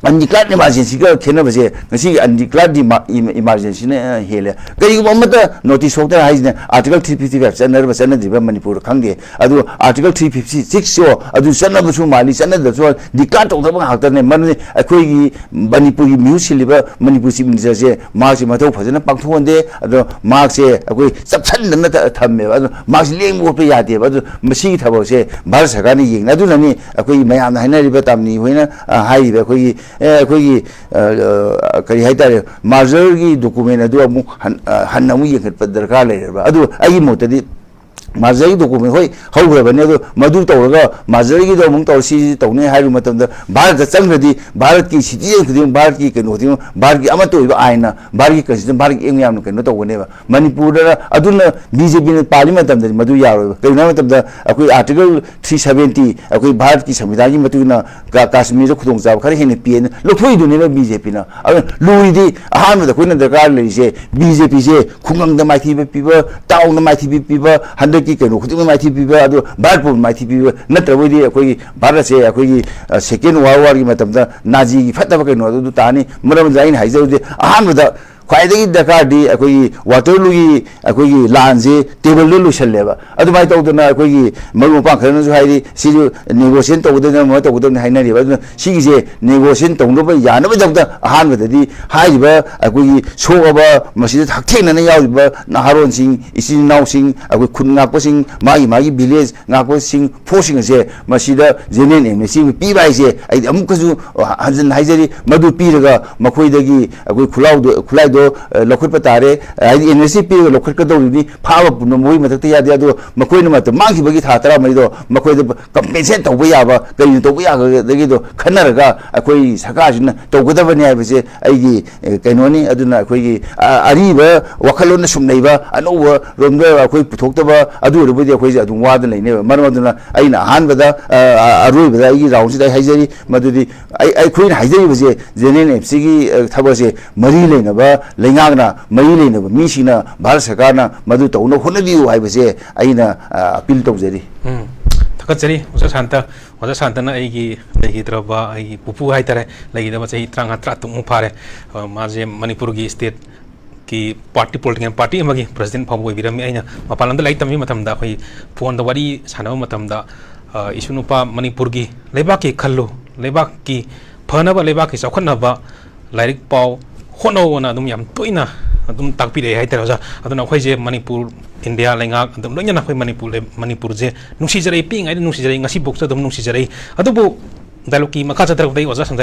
ꯑꯟꯗꯤꯀ꯭ꯂꯥꯔ ꯏꯃꯥꯔꯖꯦꯟꯁꯤꯒ ꯈꯦꯠꯅꯕꯁꯦ ꯉꯁꯤꯒꯤ ꯑꯟꯗꯤꯀ꯭ꯂꯥꯔ ꯏꯃꯥꯔꯖꯦꯟꯁꯤꯅ ꯍꯦꯜꯂꯦ꯫ ꯀꯔꯤꯒꯨꯝꯕ ꯑꯃꯠꯇ ꯅꯣꯇꯤꯁ ꯊꯣꯛꯇꯅ ꯍꯥꯏꯁꯤꯅ ꯑꯥꯔꯇꯤꯀꯜ ꯊ꯭ꯔꯤ ꯐꯤꯐꯇꯤ ꯐꯥꯏꯚ ꯆꯠꯅꯔꯕ ꯆꯠꯅꯗ꯭ꯔꯤꯕ ꯃꯅꯤꯄꯨꯔꯗ ꯈꯪꯗꯦ꯫ ꯑꯗꯨ ꯑꯥꯔꯇꯤꯀꯜ ꯊ꯭ꯔꯤ ꯐꯤꯐꯇꯤ ꯁꯤꯛꯁꯁꯨ ꯑꯗꯨ ꯆꯠꯅꯕꯁꯨ ꯃꯥꯜꯂꯤ, ꯆꯠꯅꯗꯕꯁꯨ ꯃꯥꯜꯂꯤ, ꯗꯤꯀ꯭ꯂꯥꯔ ꯇꯧꯗꯕ ꯉꯥꯛꯇꯅꯦ꯫ ꯃꯔꯝꯗꯤ ꯑꯩꯈꯣꯏꯒꯤ ꯃꯅꯤꯄꯨꯔꯒꯤ ꯃꯤꯍꯨꯠ ꯁꯤꯜꯂꯤꯕ ꯃꯅꯤꯄꯨꯔ ꯆꯤꯐ ꯃꯤꯅꯤꯁꯇꯔꯁꯦ ꯃꯍꯥꯛꯁꯦ ꯃꯊꯧ ꯐꯖꯅ ꯄꯥꯡꯊꯣꯛꯍꯟꯗꯦ꯫ ꯑꯗꯣ ꯃꯍꯥꯛꯁꯦ ꯑꯩꯈꯣꯏ ꯆꯞꯁꯤꯟꯗꯅ ꯊ-, ꯊꯝꯃꯦꯕ꯫ ꯑꯗꯣ ꯃꯍꯥꯛꯁꯦ ꯂꯦꯡꯕ ꯈꯣꯠꯄ ꯌꯥꯗꯦꯕ꯫ ꯑꯗꯣ ꯃꯁꯤꯒꯤ ꯊꯕꯛꯁꯦ ꯚꯥꯔꯠ ꯁꯔꯀꯥꯔꯅ ꯌꯦꯡꯅꯤ꯫ ꯑꯗꯨꯅꯅꯤ ꯑꯩꯈꯣꯏꯒꯤ ꯃꯌꯥꯝꯅ ꯍꯥꯏꯅꯔꯤꯕ ꯇꯥꯃꯤꯅꯤ ꯍꯣꯏꯅ, ꯑ, ꯍꯥꯏꯔꯤꯕ ꯑꯩꯈꯣꯏꯒꯤ, ꯑꯦ, ꯑꯩꯈꯣꯏꯒꯤ, ꯑ, ꯑ, ꯀꯔꯤ ꯍꯥꯏꯇꯥꯔꯦ, ꯃꯥꯔꯖꯔꯒꯤ ꯗꯣꯀꯨꯃꯦꯟ ꯑꯗꯨ ꯑꯃꯨꯛ ꯍꯟ-, ꯑ, ꯍꯟꯅ ꯑꯃꯨꯛ ꯌꯦꯡꯈꯠꯄ ꯗꯔꯀꯥꯔ ꯂꯩꯔꯕ꯭ꯔꯥ? ꯑꯗꯨ ꯑꯩꯒꯤ ꯃꯣꯠꯇꯗꯤ ꯃꯥꯔꯖꯔꯒꯤ ꯗꯣꯀꯨꯃꯦꯟ, ꯍꯣꯏ, ꯍꯧꯈ꯭ꯔꯕꯅꯤ, ꯑꯗꯣ ꯃꯗꯨ ꯇꯧꯔꯒ ꯃꯥꯔꯖꯔꯒꯤꯗꯣ ꯑꯃꯨꯛ ꯇꯧꯔ ꯁꯤ ꯇꯧꯅꯤ ꯍꯥꯏꯕ ꯃꯇꯝꯗ ꯚꯥꯔꯠꯇ ꯆꯪꯈ꯭ꯔꯗꯤ ꯚꯥꯔꯠꯀꯤ ꯁꯤꯇꯤꯖꯦꯟ ꯈꯨꯗꯤꯡꯃꯛ, ꯚꯥꯔꯠꯀꯤ ꯀꯩꯅꯣ ꯈꯨꯗꯤꯡꯃꯛ, ꯚꯥꯔꯠꯀꯤ ꯑꯃꯠꯇ ꯑꯣꯏꯕ ꯑꯥꯏꯟꯅ, ꯚꯥꯔꯠꯀꯤ ꯀꯟꯁꯇꯤꯇ꯭ꯌꯨꯁꯟ, ꯚꯥꯔꯠꯀꯤ ꯑꯦꯝ ꯌꯥꯝꯅ ꯀꯩꯅꯣ ꯇꯧꯒꯅꯦꯕ꯫ ꯃꯅꯤꯄꯨꯔꯗ ꯑꯗꯨꯅ ꯕꯤ ꯖꯦ ꯄꯤꯅ ꯄꯥꯜꯂꯤ ꯃꯇꯝꯗꯗꯤ ꯃꯗꯨ ꯌꯥꯔꯣꯏꯕ꯫ ꯀꯩꯒꯤꯅꯣ ꯍꯥꯏꯕ ꯃꯇꯝꯗ ꯑꯩꯈꯣꯏ ꯑꯥꯔꯇꯤꯀꯜ ꯊ꯭ꯔꯤ ꯁꯚꯦꯟꯇꯤ, ꯑꯩꯈꯣꯏ ꯚꯥꯔꯠꯀꯤ ꯁꯪꯕꯤꯙꯥꯟꯒꯤ ꯃꯇꯨꯡ ꯏꯟꯅ ꯀꯥ-, ꯀꯥꯁꯃꯤꯔꯗ ꯈꯨꯗꯣꯡꯆꯥꯕ ꯈꯔ ꯍꯦꯟꯅ ꯄꯤꯑꯅ ꯂꯧꯊꯣꯛꯏꯗꯨꯅꯦꯕ ꯕꯤ ꯖꯦ ꯄꯤꯅ꯫ ꯑꯗꯨꯅ ꯂꯨꯔꯤꯗꯤ ꯑꯍꯥꯟꯕꯗ ꯑꯩꯈꯣꯏꯅ ꯗꯔꯀꯥꯔ ꯂꯩꯔꯤꯁꯦ ꯕꯤ ꯖꯦ ꯄꯤꯁꯦ ꯈꯨꯡꯒꯪꯗ ꯃꯥꯏꯊꯤꯕ ꯄꯤꯕ, ꯇꯥꯎꯟꯗ ꯃꯥꯏꯊꯤꯕ ꯄꯤꯕ, ꯍꯟꯗꯛꯀꯤ ꯀꯩꯅꯣ ꯈꯨꯗꯤꯡꯃꯛ ꯃꯥꯏꯊꯤꯕ ꯄꯤꯕ, ꯑꯗꯨ ꯚꯥꯔꯠ ꯄꯨꯝꯕ ꯃꯥꯏꯊꯤꯕ ꯄꯤꯕ ꯅꯠꯇ꯭ꯔꯕꯗꯤ ꯑꯩꯈꯣꯏꯒꯤ ꯚꯥꯔꯠ ꯑꯁꯦ ꯑꯩꯈꯣꯏꯒꯤ, ꯑ, ꯁꯦꯀꯦꯟ ꯋꯥꯔꯜ ꯋꯥꯔꯒꯤ ꯃꯇꯝꯗ ꯅꯥꯖꯤꯒꯤ ꯐꯠꯇꯕ ꯀꯩꯅꯣ ꯑꯗꯨ ꯇꯥꯅꯤ꯫ ꯃꯔꯝ ꯑꯗꯨꯅ ꯑꯩꯅ ꯍꯥꯏꯖꯕꯗꯤ ꯑꯍꯥꯟꯕꯗ ꯈ꯭ꯋꯥꯏꯗꯒꯤ ꯗꯔꯀꯥꯔꯗꯤ ꯑꯩꯈꯣꯏꯒꯤ ꯋꯥꯇꯔꯂꯨꯒꯤ ꯑꯩꯈꯣꯏꯒꯤ ꯂꯥꯟꯁꯦ ꯇꯦꯕꯜꯗ ꯂꯣꯏꯁꯜꯂꯦꯕ꯫ ꯑꯗꯨꯃꯥꯏꯅ ꯇꯧꯗꯅ ꯑꯩꯈꯣꯏꯒꯤ ꯃꯔꯨꯞ ꯃꯄꯥꯡ ꯈꯔꯅꯁꯨ ꯍꯥꯏꯔꯤ, ꯁꯤꯁꯨ ꯅꯦꯒꯣꯁꯤꯌꯦꯠ ꯇꯧꯒꯗꯕꯅꯤ, ꯑꯃ ꯇꯧꯒꯗꯕꯅꯤ ꯍꯥꯏꯅꯔꯤꯕ꯫ ꯑꯗꯨꯅ ꯁꯤꯒꯤꯁꯦ ꯅꯦꯒꯣꯁꯤꯌꯦꯠ ꯇꯧꯅꯕ ꯌꯥꯅꯕꯒꯤꯗꯃꯛꯇ ꯑꯍꯥꯟꯕꯗꯗꯤ ꯍꯥꯏꯔꯤꯕ ꯑꯩꯈꯣꯏꯒꯤ ꯁꯣꯛꯑꯕ, ꯃꯁꯤꯗ ꯍꯛꯊꯦꯡꯅꯅ ꯌꯥꯎꯔꯤꯕ ꯅꯍꯥꯔꯣꯟꯁꯤꯡ, ꯏꯆꯤꯟ ꯏꯅꯥꯎꯁꯤꯡ, ꯑꯩꯈꯣꯏ ꯈꯨꯟ ꯉꯥꯛꯄꯁꯤꯡ, ꯃꯥꯒꯤ ꯃꯥꯒꯤ ꯚꯤꯂꯦꯖ ꯉꯥꯛꯄꯁꯤꯡ, ꯐꯣꯔꯁꯁꯤꯡ ꯑꯁꯦ ꯃꯁꯤꯗ ꯖꯦꯅꯔꯦꯜ ꯑꯦꯝꯅꯦꯁꯇꯤ ꯑꯃ ꯄꯤꯕ ꯍꯥꯏꯁꯦ ꯑꯩꯗꯤ ꯑꯃꯨꯛꯀꯁꯨ ꯍꯟꯖꯤꯟꯅ ꯍꯥꯏꯖꯔꯤ, ꯃꯗꯨ ꯄꯤꯔꯒ ꯃꯈꯣꯏꯗꯒꯤ ꯑꯩꯈꯣꯏ ꯈꯨꯂꯥꯎꯗꯣ, ꯈꯨꯠꯂꯥꯏꯗꯣ, ꯑ, ꯂꯧꯈꯠꯄ ꯇꯥꯔꯦ꯫ ꯍꯥꯏꯗꯤ ꯑꯦꯝꯅꯦꯁꯇꯤ ꯄꯤꯔꯒ ꯂꯧꯈꯠꯀꯗꯧꯔꯤꯕꯅꯤ, ꯐꯥꯕ ꯄꯨꯝꯅꯃꯛ ꯃꯈꯣꯏꯒꯤ ꯃꯊꯛꯇ ꯌꯥꯗꯦ꯫ ꯑꯗꯣ ꯃꯈꯣꯏꯅ ꯃꯇꯝ ꯃꯥꯡꯈꯤꯕꯒꯤ ꯊꯥ ꯇꯔꯥꯃꯔꯤꯗꯣ ꯃꯈꯣꯏꯗ ꯀꯝꯄꯦꯟꯁꯦꯠ ꯇꯧꯕ ꯌꯥꯕ, ꯀꯔꯤꯅ ꯇꯧꯕ ꯌꯥꯒꯗꯒꯦꯗꯣ ꯈꯟꯅꯔꯒ ꯑꯩꯈꯣꯏ ꯁꯔꯀꯥꯔꯁꯤꯅ ꯇꯧꯒꯗꯕꯅꯤ ꯍꯥꯏꯕꯁꯦ ꯑꯩꯒꯤ, ꯑꯦ, ꯀꯩꯅꯣꯅꯤ꯫ ꯑꯗꯨꯅ ꯑꯩꯈꯣꯏꯒꯤ, ꯑ, ꯑꯔꯤꯕ ꯋꯥꯈꯜꯂꯣꯟꯗ ꯁꯨꯝ ꯂꯩꯕ, ꯑꯅꯧꯕ ꯔꯣꯝꯗ ꯑꯩꯈꯣꯏ ꯄꯨꯊꯣꯛꯇꯕ, ꯑꯗꯨ ꯑꯣꯏꯔꯕꯗꯤ ꯑꯩꯈꯣꯏꯁꯦ ꯑꯗꯨꯝ ꯋꯥꯗ ꯂꯩꯅꯦꯕ꯫ ꯃꯔꯝ ꯑꯗꯨꯅ ꯑꯩꯅ ꯑꯍꯥꯟꯕꯗ, ꯑ, ꯑ, ꯑꯔꯣꯏꯕꯗ ꯑꯩꯒꯤ ꯔꯥꯎꯟꯁꯤꯗ ꯑꯩ ꯍꯥꯏꯖꯔꯤ, ꯃꯗꯨꯗꯤ ꯑꯩ, ꯑꯩꯈꯣꯏꯅ ꯍꯥꯏꯖꯔꯤꯕꯁꯦ ꯖꯦꯅꯔꯦꯜ ꯑꯦꯝꯅꯦꯁꯇꯤꯒꯤ, ꯑ, ꯊꯕꯛꯁꯦ ꯃꯔꯤ ꯂꯩꯅꯕ, ꯂꯩꯉꯥꯛꯅ ꯃꯔꯤ ꯂꯩꯅꯕ ꯃꯤꯁꯤꯡꯅ, ꯚꯥꯔꯠ ꯁꯔꯀꯥꯔꯅ ꯃꯗꯨ ꯇꯧꯅꯕ ꯍꯣꯠꯅꯕꯤꯌꯨ ꯍꯥꯏꯕꯁꯦ ꯑꯩꯅ, ꯑ, ꯑꯄꯤꯜ ꯇꯧꯖꯔꯤ꯫ ꯎꯝ, ꯊꯥꯒꯠꯆꯔꯤ ꯑꯣꯖꯥ ꯁꯥꯟꯇ꯫ ꯑꯣꯖꯥ ꯁꯥꯟꯇꯅ ꯑꯩꯒꯤ ꯂꯩꯈꯤꯗ꯭ꯔꯕ ꯑꯩꯒꯤ ꯄꯨꯄꯨ ꯍꯥꯏꯇꯥꯔꯦ, ꯂꯩꯈꯤꯗꯕ ꯆꯍꯤ ꯇꯔꯥꯃꯉꯥ ꯇꯔꯥꯇꯔꯨꯛꯃꯨꯛ ꯐꯥꯔꯦ꯫ ꯑ, ꯃꯥꯁꯦ ꯃꯅꯤꯄꯨꯔꯒꯤ state ꯀꯤ party, political party ꯑꯃꯒꯤ president ꯐꯥꯎꯕ ꯑꯣꯏꯕꯤꯔꯝꯃꯤ꯫ ꯑꯩꯅ ꯃꯄꯥꯟ ꯂꯝꯗ ꯂꯥꯏꯔꯤꯛ ꯇꯝꯃꯤ ꯃꯇꯝꯗ ꯑꯩꯈꯣꯏ phoneꯗ ꯋꯥꯔꯤ ꯁꯥꯟꯅꯕ ꯃꯇꯝꯗ, ꯑ, "ꯏꯁꯨ ꯅꯨꯄꯥ ꯃꯅꯤꯄꯨꯔꯒꯤ ꯂꯩꯕꯥꯛꯀꯤ ꯈꯜꯂꯨ, ꯂꯩꯕꯥꯛꯀꯤ ꯐꯅꯕ, ꯂꯩꯕꯥꯛꯀꯤ ꯆꯥꯎꯈꯠꯅꯕ ꯂꯥꯏꯔꯤꯛ ꯄꯥꯎ, ꯍꯣꯠꯅꯧꯅ" ꯑꯗꯨꯝ ꯌꯥꯝ ꯇꯣꯏꯅ ꯑꯗꯨꯝ ꯇꯥꯛꯄꯤꯔꯛꯑꯦ ꯍꯥꯏꯇꯥꯔꯦ ꯑꯣꯖꯥ꯫ ꯑꯗꯨꯅ ꯑꯩꯈꯣꯏꯁꯦ ꯃꯅꯤꯄꯨꯔ, ꯏꯟꯗꯤꯌꯥ ꯂꯩꯉꯥꯛ ꯑꯗꯨꯝ ꯂꯣꯏꯅꯅ ꯑꯩꯈꯣꯏ ꯃꯅꯤꯄꯨꯔ ꯂꯩ-, ꯃꯅꯤꯄꯨꯔꯁꯦ ꯅꯨꯡꯁꯤꯖꯔꯛꯏ, ꯄꯤꯛꯏꯉꯩꯗ ꯅꯨꯡꯁꯤꯖꯔꯛꯏ, ꯉꯁꯤꯐꯥꯎꯁꯨ ꯑꯗꯨꯝ ꯅꯨꯡꯁꯤꯖꯔꯛꯏ꯫ ꯑꯗꯨꯕꯨ dialogueꯀꯤ ꯃꯈꯥ ꯆꯠꯊꯔꯛꯄꯗ ꯑꯩ ꯑꯣꯖꯥ ꯁꯟꯖꯥꯏ